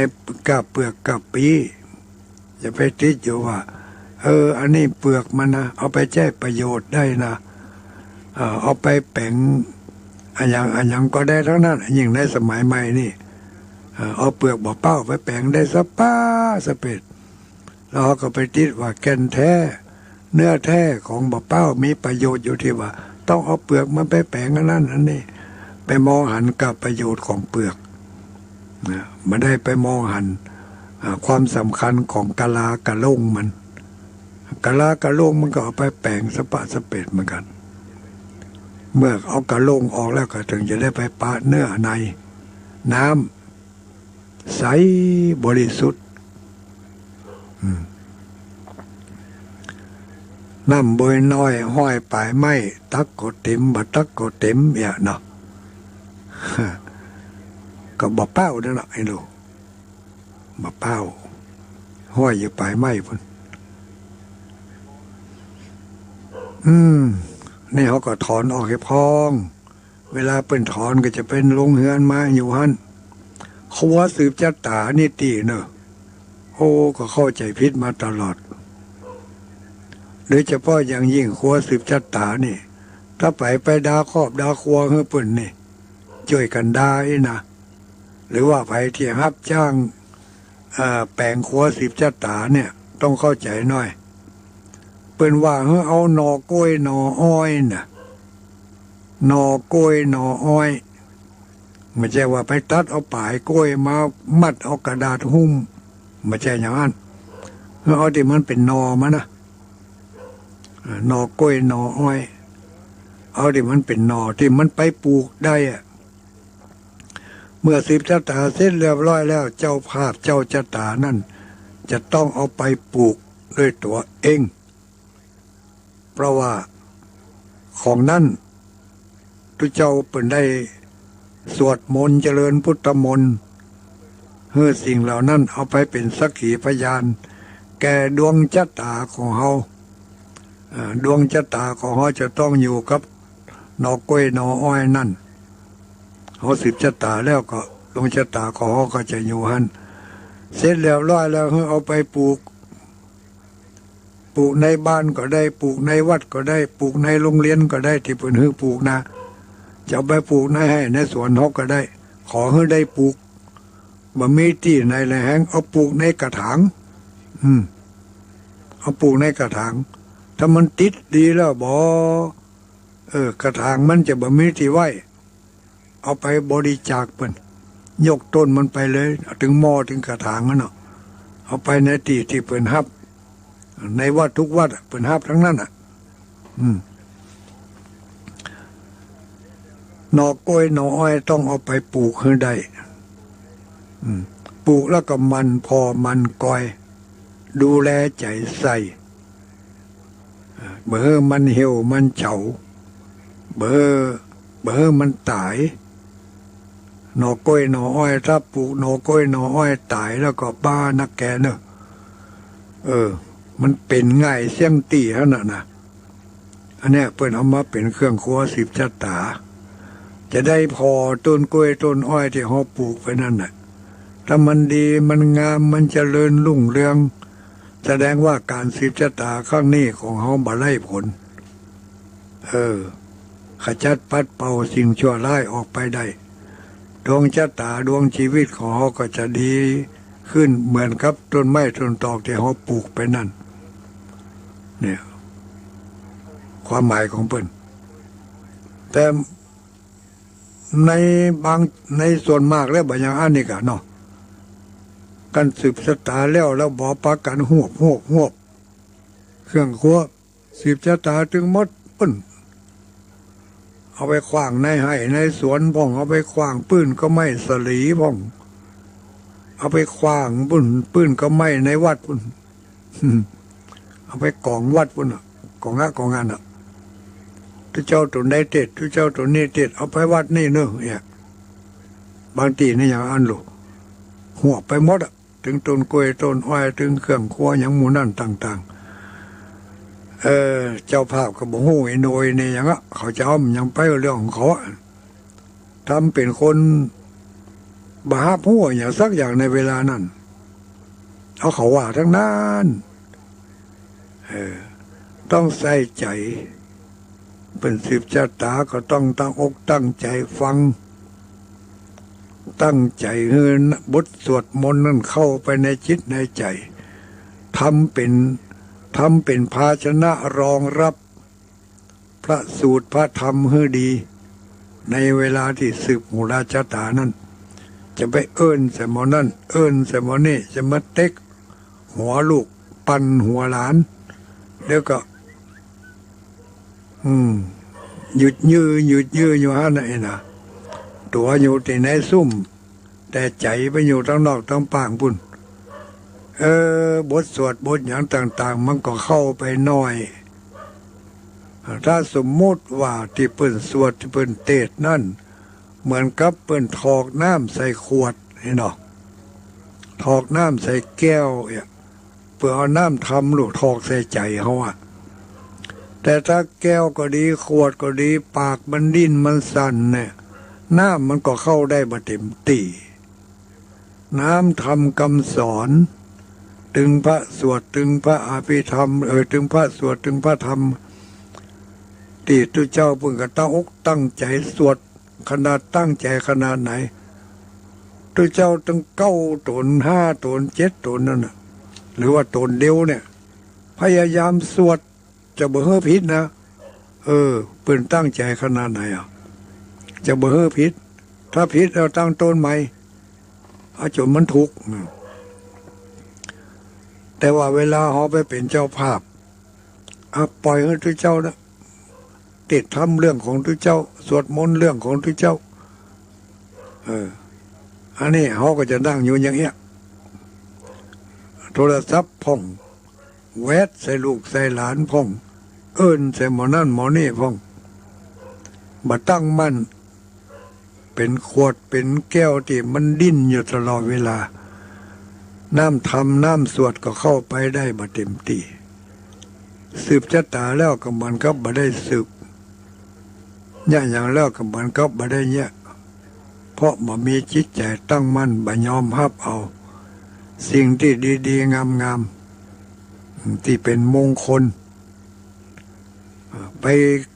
กะเปื้อกกะปี้ อย่าไปติดอยู่ว่า เออ อันนี้เปื้อกมันนะ เอาไปใจ๊ประโยชน์ได้นะ เอ่อ เอาไปแป๋งอะหยังอะหยังก็ได้ตังนั้น ยิ่งในสมัยใหม่นี่ เอ่อ เอาเปื้อกบ่าป๊าวไปแป๋งได้สะป๊าสะเป๊ด แล้วเฮาก็ไปติดว่าแก่นแท้ เนื้อแท้ของบ่าป๊าวมีประโยชน์อยู่ตี้ว่า ต้องเอาเปื้อกมันไปแป๋งอันนั้นอันนี้ ไปมองหันกะประโยชน์ของเปื้อก นะ บ่ได้ไปมองหัน อ่า ความสำคัญของกะลากะโหลงมัน กะลากะโหลงมันก็เอาไปแป๋งสะปะสะเปดเหมือนกั๋น เมื่อเอากะโหลงออกแล้วก็เถิงจะได้ไปปะเนื้อในน้ำ ใสบริสุทธิ์ อืม น้ำบวยน้อยห้อยป๋ายไม้ ตักก็เต็ม บ่ตักก็เต็ม เนี่ยเนาะ ก็บ่เป้านั่นแหละ ไอ้ลูก บ่เป้า ห้อยอยู่ป๋ายไม้พุ้น อืม นี่เขาก็ถอนออกให้พ่อง เวลาเปิ้นถอนก็จะเป๋นโฮงเฮือนมาอยู่หั้น ครัวสืบจะต๋านี่ตี้เนาะ โอ้ ก็เข้าใจ๋ผิดมาตลอด โดยเฉพาะอย่างยิ่งครัวสืบจะต๋านี่ ถ้าใผไปดาครอบดาครัวหื้อเปิ้นนี่ จ้วยกั๋นดาอี้นะ หรือว่าใผตี้ฮับจ้าง เอ่อ แป๋งครัวสืบจะต๋าเนี่ย ต้องเข้าใจ๋หน่อย เปิ้นว่าหื้อเอาหน่อกล้วยหน่ออ้อยน่ะ หน่อกล้วยหน่ออ้อย บ่ใจ้ว่าไปตัดเอาป๋ายกล้วยมามัดเอากระดาษหุ้ม บ่ใจ้อย่างนั้น หื้อเอาตี้มันเป๋นหน่อมันนะ เอ่อ หน่อกล้วยหน่ออ้อย เอาตี้มันเป๋นหน่อตี้มันไปปลูกได้อะ เมื่อสืบจะต๋าเสร็จเรียบร้อยแล้ว เจ้าภาพเจ้าจะต๋านั้นจะต้องเอาไปปลูกด้วยตั๋วเอง เพราะว่าของนั้นตุ๊เจ้าเปิ้นได้สวดมนต์เจริญพุทธมนต์ หื้อสิ่งเหล่านั้นเอาไปเป๋นสักขีพยานแก่ดวงจะต๋าของเฮา เอ่อ ดวงจะต๋าของเฮาจะต้องอยู่กับหน่อกล้วยหน่ออ้อยนั้น เฮาสืบจะต๋าแล้วก็ดวงจะต๋าของเฮาก็จะอยู่หั้น เสร็จเรียบร้อยแล้ว หื้อเอาไปปลูก ปลูกในบ้านก็ได้ ปลูกในวัดก็ได้ ปลูกในโฮงเฮียนก็ได้ ตี้เปิ้นหื้อปลูกนะ จะเอาไปปลูกในไฮ่ในสวนเฮาก็ได้ ขอหื้อได้ปลูก บ่มีตี้ไหนแลแฮง เอาปลูกในกระถาง อืม เอาปลูกในกระถาง ถ้ามันติดดีแล้วบ่ เออ กระถางมันจะบ่มีตี้ไว้ เอาไปบริจาคเปิ้น ยกต้นมันไปเลย เถิงหม้อเถิงกระถางหั้นเนาะ เอาไปในตี้ตี้เปิ้นฮับ ในวัดทุกวัดอะ เปิ้นฮับตังนั้นอะ อืม หน่อกล้วยหน่ออ้อยต้องเอาไปปลูกหื้อได้ อืม ปลูกแล้วก็หมั่นผ่อหมั่นกอย ดูแลใจ๋ใส่ บ่หื้อมันเหี่ยวมันเฉา บ่หื้อ บ่หื้อมันต๋าย หน่อกล้วยหน่ออ้อย ถ้าปลูกหน่อกล้วยหน่ออ้อยต๋ายแล้วก็บ้านักแกเนอะ เออ มันเป๋นง่ายเสี้ยงตี้หั้นน่ะนะ อันเนี้ยเปิ้นเอามาเป๋นเครื่องครัวสืบจะต๋า จะได้ผ่อต้นกล้วยต้นอ้อยตี้เฮาปลูกไปนั่นน่ะ ถ้ามันดีมันงามมันเจริญรุ่งเรือง แสดงว่าก๋านสืบจะต๋าครั้งนี้ของเฮาบ่ไร้ผล เออ ขจัดปัดเป่าสิ่งชั่วร้ายออกไปได้ ดวงจะต๋าดวงจีวิตของเฮาก็จะดีขึ้นเหมือนกับต้นไม้ต้นตอกตี้เฮาปลูกไปนั่น เนี่ย ความหมายของเปิ้น แต่ในบาง ในส่วนมากแล้วบ่อย่างอั้นนี่กะเนาะ ก๋านสืบจะต๋าแล้ว แล้วบ่ปากั๋นฮวบ ฮวบ ฮวบ เครื่องครัว สืบจะต๋าตึงหมดปุ้น เอาไปขว้างในไฮ่ในสวนพ่อง เอาไปขว้างปื้นก็ไม้สะหลีพ่อง เอาไปขว้างปุ้น ปื้นก็ไม้ในวัดปุ้น เอาไปก๋องวัดปุ้นน่ะ ก๋องอะก๋องอันน่ะ ตุ๊เจ้าต๋นใดเตศน์ ตุ๊เจ้าต๋นนี้เตศน์ เอาไปวัดนี้เนาะ เนี่ย บางตี้นี่อย่างอั้นลูก ฮวบไปหมดอะ เถิงต้นกล้วยต้นอ้อย เถิงเครื่องครัวหยังหมู่นั้นต่างๆ เออ เจ้าภาพก็บ่ฮู้อีโหน่อีเหน่หยังอะ เขาจะเอาหยังไปเรื่องของเขาอะ ทำเป๋นคนบ่ฮับฮู้หยังสักอย่างในเวลานั้น เอาเขาว่าตังนั้น เออ ต้องใส่ใจ๋ เปิ้นสืบจะต๋าก็ต้องตั้งอกตั้งใจ๋ฟัง ตั้งใจ๋หื้อบทสวดมนต์นั้นเข้าไปในจิตในใจ๋ ทำเป๋น ทำเป๋นภาชนะรองรับพระสูตรพระธรรมหื้อดี ในเวลาตี้สืบหูราจะต๋านั้น จะไปเอิ้นใส่หม่องนั้น เอิ้นใส่หม่องนี้ จะมาเต๊ก หัวลูก ปั่นหัวหลาน ดี๋ยวก็ อืม หยุดยื้อ หยุดยื้ออยู่หั้นน่ะ ไอ้น่ะ ตั๋วอยู่ตี้ในซุ่ม แต่ใจ๋ไปอยู่ตังนอกตังป้างปู้น เออ บทสวดบทหยังต่างๆ มันก็เข้าไปน้อย ถ้าสมมุติว่าตี้เปิ้นสวดตี้เปิ้นเตสน์นั้น เหมือนกับเปิ้นถอกน้ำใส่ขวดนี่เนาะ ถอกน้ำใส่แก้วเนี่ย เปิ้นเอาน้ำธรรมลูกถอกใส่ใจ๋เฮาอะ แต่ถ้าแก้วก็ดี ขวดก็ดี ปากมันดิ้นมันสั่นเนี่ย น้ำมันก็เข้าได้บ่เต็มตี้ น้ำธรรมกำสอน ตึงพระสวด ตึงพระอภิธรรม เออ ตึงพระสวด ตึงพระธรรม ตี้ตุ๊เจ้าเปิ้นก็ตั้งอกตั้งใจ๋สวด ขนาดตั้งใจ๋ขนาดไหน ตุ๊เจ้าตึงเก้าต๋น ห้าต๋น เจ็ดต๋นนั่นน่ะ หรือว่าต๋นเดียวเนี่ย พยายามสวด จะบ่หื้อผิดนะ เออ เปิ้นตั้งใจ๋ขนาดไหนอะ จะบ่หื้อผิด ถ้าผิดแล้วตั้งต้นใหม่ เอาจ๋นมันถูก แต่ว่าเวลาเฮาไปเป๋นเจ้าภาพ อ่ะ ปล่อยหื้อตุ๊เจ้านะ เตสน์ธรรมเรื่องของตุ๊เจ้า สวดมนต์เรื่องของตุ๊เจ้า เออ อันนี้เฮาก็จะนั่งอยู่อย่างเอี้ย โทรศัพท์พ่อง แวดใส่ลูกใส่หลานพ่อง เอิ้นใส่หมอนั่นหมอนี่พ่อง บ่ตั้งมั่น เป๋นขวดเป๋นแก้วตี้มันดิ้นอยู่ตลอดเวลา น้ำธรรมน้ำสวดก็เข้าไปได้บ่เต็มตี้ สืบจะต๋าแล้วก็เหมือนกับบ่ได้สืบ เยียะหยังแล้วก็เหมือนกับบ่ได้เยียะ เพราะบ่มีจิตใจ๋ตั้งมั่น บ่ยอมฮับเอาสิ่งตี้ดีๆ งามๆ ตี้เป๋นมงคล ไป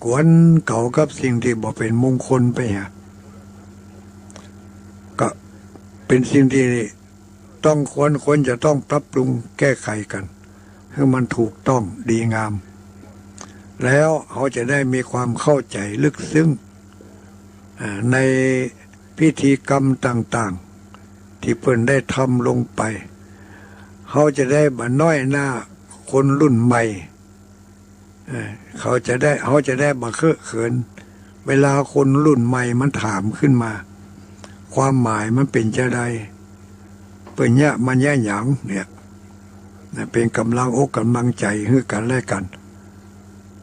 กวนเขากับสิ่งตี้บ่เป๋นมงคลไปฮะ ก็เป๋นสิ่งตี้ต้องควร ควรจะต้องปรับปรุงแก้ไขกั๋น หื้อมันถูกต้องดีงาม แล้วเฮาจะได้มีความเข้าใจ๋ลึกซึ้ง อ่า ในพิธีกรรมต่างๆ ตี้เปิ้นได้ทำลงไป เฮาจะได้บ่น้อยหน้าคนรุ่นใหม่ เออ เขาจะได้ เฮาจะได้บ่เคอะเขิน เวลาคนรุ่นใหม่มันถามขึ้นมา ความหมายมันเป๋นจาใด เปิ้นเยียะมันเยียะหยังเนี่ย นะ เป๋นก๋ำลังอกก๋ำลังใจ๋หื้อกั๋นและกั๋น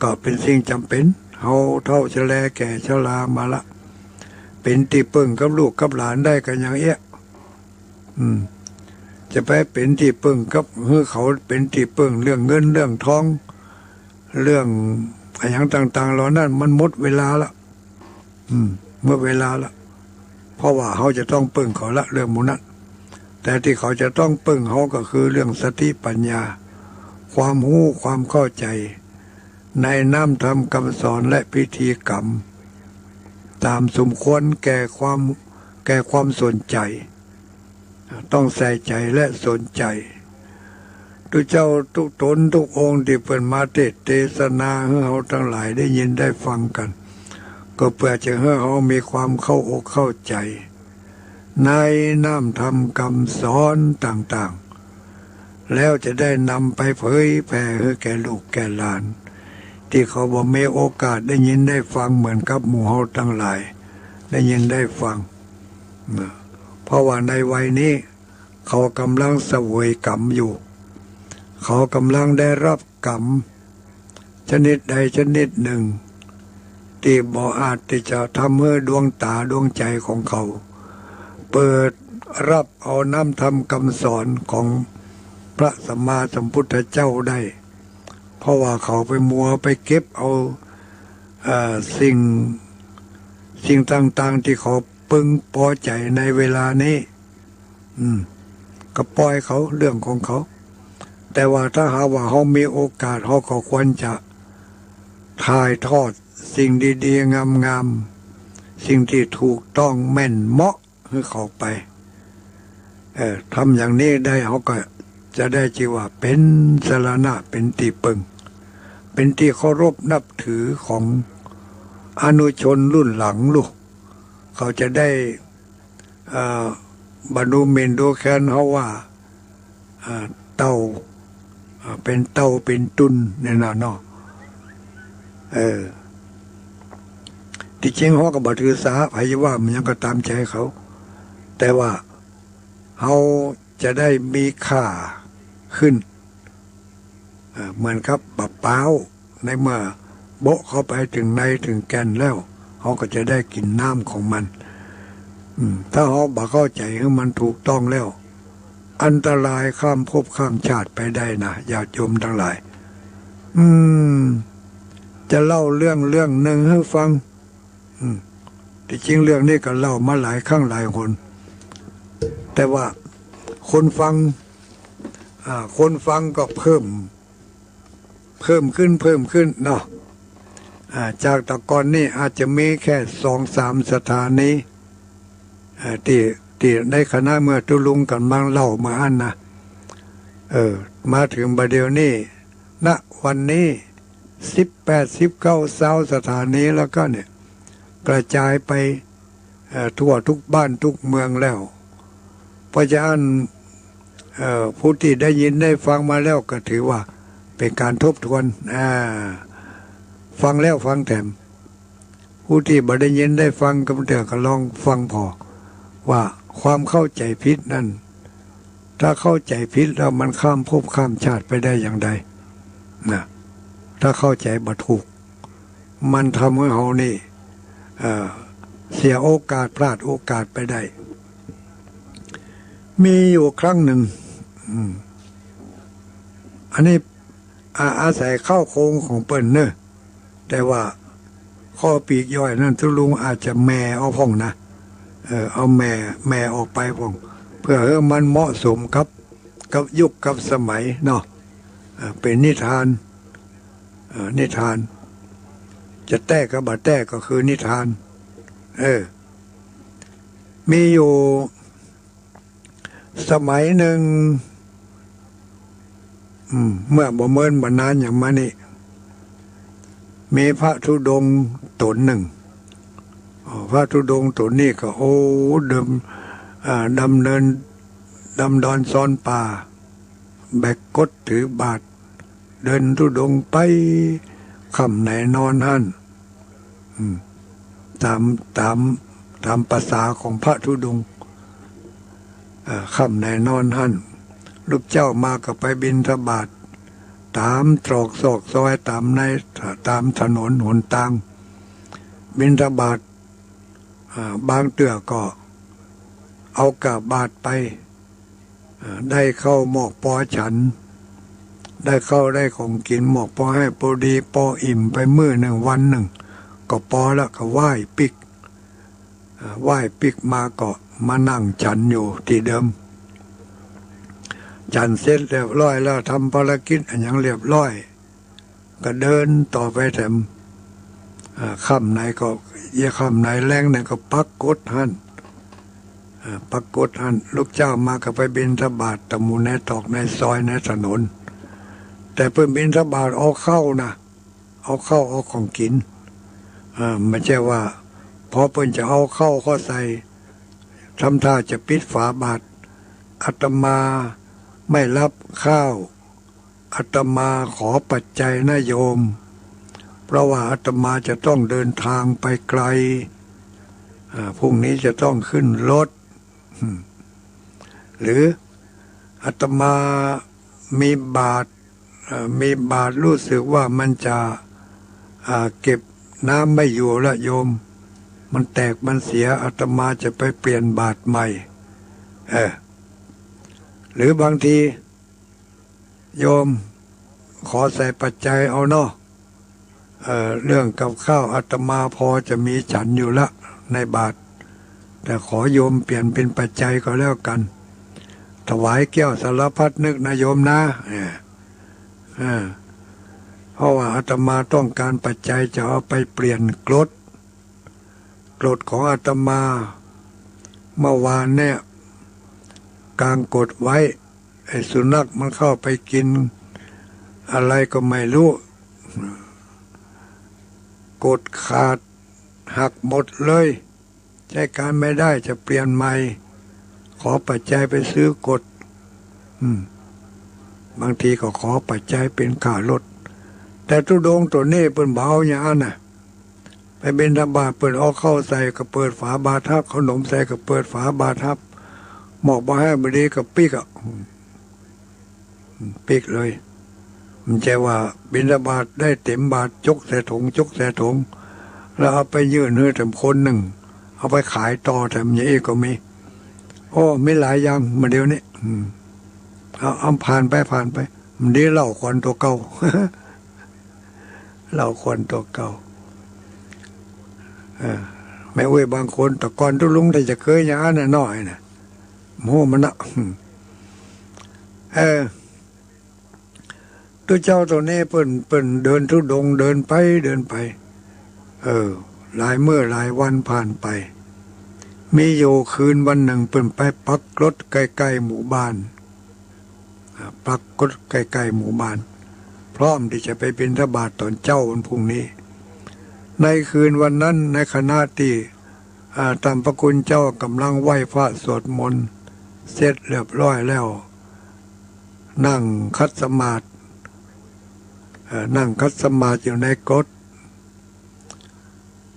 ก็เป๋นสิ่งจ๋ำเป๋น เฮาเฒ่าชะแลแก่ชรามาละ เป๋นตี้เปิ้งกับลูกกับหลานได้กั๋นอย่างเอี้ย อืม จะไปเป๋นตี้เปิ้งกับ หื้อเขาเป๋นตี้เปิ้งเรื่องเงินเรื่องทอง เรื่องอะหยังต่างๆ เหล่านั้นมันหมดเวลาละ อืม หมดเวลาละ เพราะว่าเฮาจะต้องเปิ้งเขาละเรื่องหมู่นั้น แต่ตี้เขาจะต้องเปิ้งเฮาก็คือเรื่องสติปัญญา ความฮู้ความเข้าใจ๋ในน้ำธรรมกำสอนและพิธีกรรม ต๋ามสมควรแก่ความ แก่ความสนใจ๋ ต้องใส่ใจ๋และสนใจ๋ ตุ๊เจ้าทุกต๋นทุกองค์ตี้เปิ้นมาเตสน์เตสนาหื้อเฮาตังหลายได้ยินได้ฟังกั๋น ก็เปื้อจะหื้อเฮามีความเข้าอกเข้าใจ๋ในน้ำธรรมกำสอนต่างๆ แล้วจะได้นำไปเผยแผ่หื้อแก่ลูกแก่หลาน ตี้เขาบ่มีโอกาสได้ยินได้ฟังเหมือนกับหมู่เฮาตังหลายได้ยินได้ฟัง นะ เพราะว่าในวัยนี้เขาก่ำลังเสวยกรรมอยู่ เขาก่ำลังได้ฮับกรรมชนิดใดชนิดนึ่ง ตี้บ่อาจตี้จะทำหื้อดวงต๋าดวงใจ๋ของเขา เปิดฮับเอาน้ำธรรมกำสอนของพระสัมมาสัมพุทธเจ้าได้ เพราะว่าเขาไปมัวไปเก็บเอา เอ่อ สิ่ง สิ่งต่างๆ ตี้เขาพึงปอใจ๋ในเวลานี้ อืม ก็ปล่อยเขาเรื่องของเขา แต่ว่าถ้าหากว่าเฮามีโอกาส เฮาก็ควรจะถ่ายทอดสิ่งดีๆ งามๆ สิ่งตี้ถูกต้องแม่นเหมาะหื้อเขาไป เออ ทำอย่างนี้ได้ เฮาก็จะได้จื้อว่าเป๋นสรณะ เป๋นตี้เปิ้ง เป๋นตี้เคารพนับถือของอนุชนรุ่นหลังลูก เขาจะได้ เอ่อ บ่ดูหมิ่นดูแคลนเฮาว่า เอ่อ เต้า อ่า เป๋นเต้าเป๋นตุ๊นเนี่ยนะเนาะ เออ ตี้จริงเฮาก็บ่ถือสา ใผว่ามันหยังก็ต๋ามใจ๋เขา แต่ว่าเฮาจะได้มีค่าขึ้น เอ่อ เหมือนกับบ่าป๊าว ในเมื่อโบะเข้าไปเถิงในเถิงแก่นแล้ว เฮาก็จะได้กิ๋นน้ำของมัน อืม ถ้าเฮาบ่เข้าใจ๋หื้อมันถูกต้องแล้ว อันตรายข้ามภพข้ามชาติไปได้นะ ญาติโยมตังหลาย อืม จะเล่าเรื่องเรื่องนึ่งหื้อฟัง อืม ตี้จริงเรื่องนี้ก็เล่ามาหลายครั้งหลายหน แต่ว่าคนฟัง อ่า คนฟังก็เพิ่ม เพิ่มขึ้น เพิ่มขึ้นเนาะ อ่า จากแต่ก่อนนี่อาจจะมีแค่สองสามสถานี อ่า ตี้ ตี้ในขณะเมื่อตุ๊ลุงก่ำลังเล่ามาอั้นนะ เออ มาเถิงบ่าเดี่ยวนี้ ณ วันนี้ สิบแปด สิบเก้า ซาวสถานีแล้วก็เนี่ย กระจายไป เอ่อ ทั่วทุกบ้านทุกเมืองแล้ว เพราะฉะนั้น เอ่อ ผู้ตี้ได้ยินได้ฟังมาแล้วก็ถือว่าเป๋นก๋านทบทวน อ่า ฟังแล้วฟังแถม ผู้ตี้บ่ได้ยินได้ฟังกำเตื้อก็ลองฟังผ่อ ว่าความเข้าใจ๋ผิดนั้น ถ้าเข้าใจ๋ผิดแล้วมันข้ามภพข้ามชาติไปได้อย่างใดนะ ถ้าเข้าใจ๋บ่ถูก มันทำหื้อเฮานี่ เอ่อ เสียโอกาส พลาดโอกาสไปได้ มีอยู่ครั้งนึ่ง อืม อันนี้ อา อาศัยข้าวโครงของเปิ้นเน่อ แต่ว่าข้อปลีกย่อยนั้นตุ๊ลุงอาจจะแหม่เอาพ่องนะ เออ เอาแหม่ แหม่ออกไปพ่อง เพื่อหื้อมันเหมาะสมกับ กับยุคกับสมัยเนาะ เออ เป๋นนิทาน เออ นิทาน จะแต๊ก็บ่แต๊ก็คือนิทาน เออ มีอยู่ สมัยนึ่ง อืม เมื่อบ่เมินบ่นานอย่างมานี้ มีพระธุดงค์ต๋นนึ่ง อ๋อ พระธุดงค์ต๋นนี้ก็ โอ้ เดิม อ่า ดำเนิน ดำดอนซอนป่า แบกกฐถือบาตร เดินธุดงค์ไป ค่ำไหนนอนหั้น อืม ต๋าม ต๋าม ต๋ามประสาของพระธุดงค์ เอ่อ ค่ำไหนนอนหั้น ลูกเจ้ามาก็ไปบิณฑบาตต๋ามตรอกซอกซอย ต๋ามใน ต๋ามถนนหนตาง บิณฑบาต อ่า บางเตื้อก็เอาก้าบาตรไป อ่า ได้ข้าวหมอกปอฉัน ได้ข้าวได้ของกิ๋นหมอกปอแห้ง ปอดีปออิ่มไปมื้อนึ่งวันนึ่ง ก็ปอละ ก็ไหว้ปิ๊ก อ่า ไหว้ปิ๊กมาก็มานั่งฉันอยู่ตี้เดิม ฉันเสร็จเรียบร้อยแล้ว ทำภารกิจอะหยังเรียบร้อย ก็เดินต่อไปแถม อ่า ค่ำไหนก็ เยียะค่ำไหนแลงไหนก็ปักกฐหั้น อ่า ปักกฐหั้น ลูกเจ้ามาก็ไปบิณฑบาตต๋ามหมู่ในตรอกในซอยในถนน แต่เปิ้นบิณฑบาตเอาข้าวนะ เอาข้าวเอาของกิ๋น อ่า บ่ใจ้ว่า พอเปิ้นจะเอาข้าวเข้าใส่ ทำท่าจะปิดฝาบาตร อาตมาไม่รับข้าว อาตมาขอปัจจัยนะโยม เพราะว่าอาตมาจะต้องเดินทางไปไกล อ่า พรุ่งนี้จะต้องขึ้นรถ อืม หรืออาตมามีบาตร เอ่อ มีบาตรรู้สึกว่ามันจะ อ่า เก็บน้ำไม่อยู่ละโยม มันแตกมันเสีย อาตมาจะไปเปลี่ยนบาตรใหม่ เออ หรือบางที โยมขอใส่ปัจจัยเอาเนาะ เอ่อ เรื่องกับข้าวอาตมาพอจะมีฉันอยู่ละในบาตร แต่ขอโยมเปลี่ยนเป็นปัจจัยก็แล้วกัน ถวายแก้วสารพัดนึกนะโยมนะ เออ เออ เพราะว่าอาตมาต้องการปัจจัยจะเอาไปเปลี่ยนกรด กรดของอาตมา เมื่อวานเนี่ย กางกรดไว้ ไอ้สุนัขมันเข้าไปกิ๋นอะไรก็ไม่รู้ กรดขาดหักหมดเลย ใช้การไม่ได้ จะเปลี่ยนใหม่ ขอปัจจัยไปซื้อกรด อืม บางทีก็ขอปัจจัยเป๋นค่ารถ แต่ธุดงค์ตั๋วนี้เปิ้นบ่เอาอย่างอั้นน่ะ ไปบิณฑบาตเปิ้นเอาข้าวใส่ก็เปิดฝาบาตรฮับ ขนมใส่ก็เปิดฝาบาตรฮับ มอบบ่หื้อบ่ดีก็ปิ๊กอะ อืม ปิ๊กเลย บ่ใจ้ว่าบิณฑบาตได้เต๋มบาตร จกใส่ถง จกใส่ถง แล้วเอาไปยื่นหื้อแถมคนนึ่ง เอาไปขายต่อแถมอย่างอี้ก็มี โอ้ มีหลายอย่างมาเดี๋ยวนี้ อืม เอา เอาผ่านไป ผ่านไป บ่ดีเล่าขวัญตั๋วเก่า เล่าขวัญตั๋วเก่า เออ แม่อุ๊ยบางคน แต่ก่อนตุ๊ลุงได้จะเกยอย่างอั้นน่ะน้อยน่ะ โห มันน่ะ เออ ตุ๊เจ้าตั๋วนี้เปิ้น เปิ้นเดินธุดงค์เดินไปเดินไป เออ หลายมื้อหลายวันผ่านไป มีอยู่คืนวันนึ่งเปิ้นไปปักกลดใก้ๆ หมู่บ้าน อ่า ปักกลดใก้ๆ หมู่บ้าน พร้อมตี้จะไปบิณฑบาตต๋อนเจ๊าวันพรุ่งนี้ ในคืนวันนั้น ในขณะตี้ อ่า ต้านพระคุณเจ้าก่ำลังไหว้พระสวดมนต์เสร็จเรียบร้อยแล้ว นั่งขัดสมาธิ เอ่อ นั่งขัดสมาธิอยู่ในกลด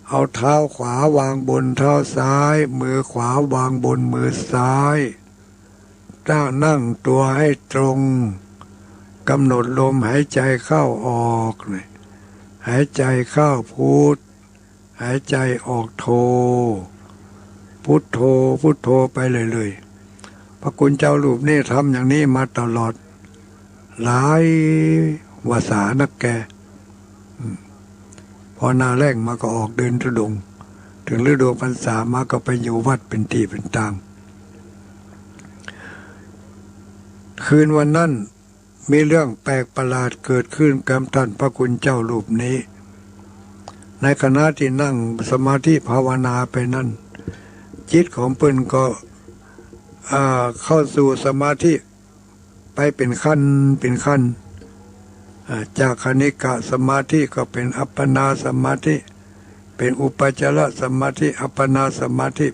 เอาเท้าขวาวางบนเท้าซ้าย มือขวาวางบนมือซ้าย ตั้ง นั่งตัวให้ตรง กำหนดลมหายใจเข้าออก หายใจเข้าพุท หายใจออกโท พุทโธ พุทโธไปเรื่อยๆ พระคุณเจ้ารูปนี้ทำอย่างนี้มาตลอดหลายวาสานักแก อืม พอหน้าแล้งมาก็ออกเดินธุดงค์ เถิงฤดูพรรษามาก็ไปอยู่วัดเป๋นตี้เป๋นตาง คืนวันนั้น มีเรื่องแปลกประหลาดเกิดขึ้นกับต้านพระคุณเจ้ารูปนี้ ในขณะตี้นั่งสมาธิภาวนาไปนั้น จิตของเปิ้นก็ อ่า เข้าสู่สมาธิไปเป๋นขั้นเป๋นขั้น อ่า จากขณิกะสมาธิก็เป๋นอัปปนาสมาธิ เป๋นอุปจารสมาธิ อัปปนาสมาธิ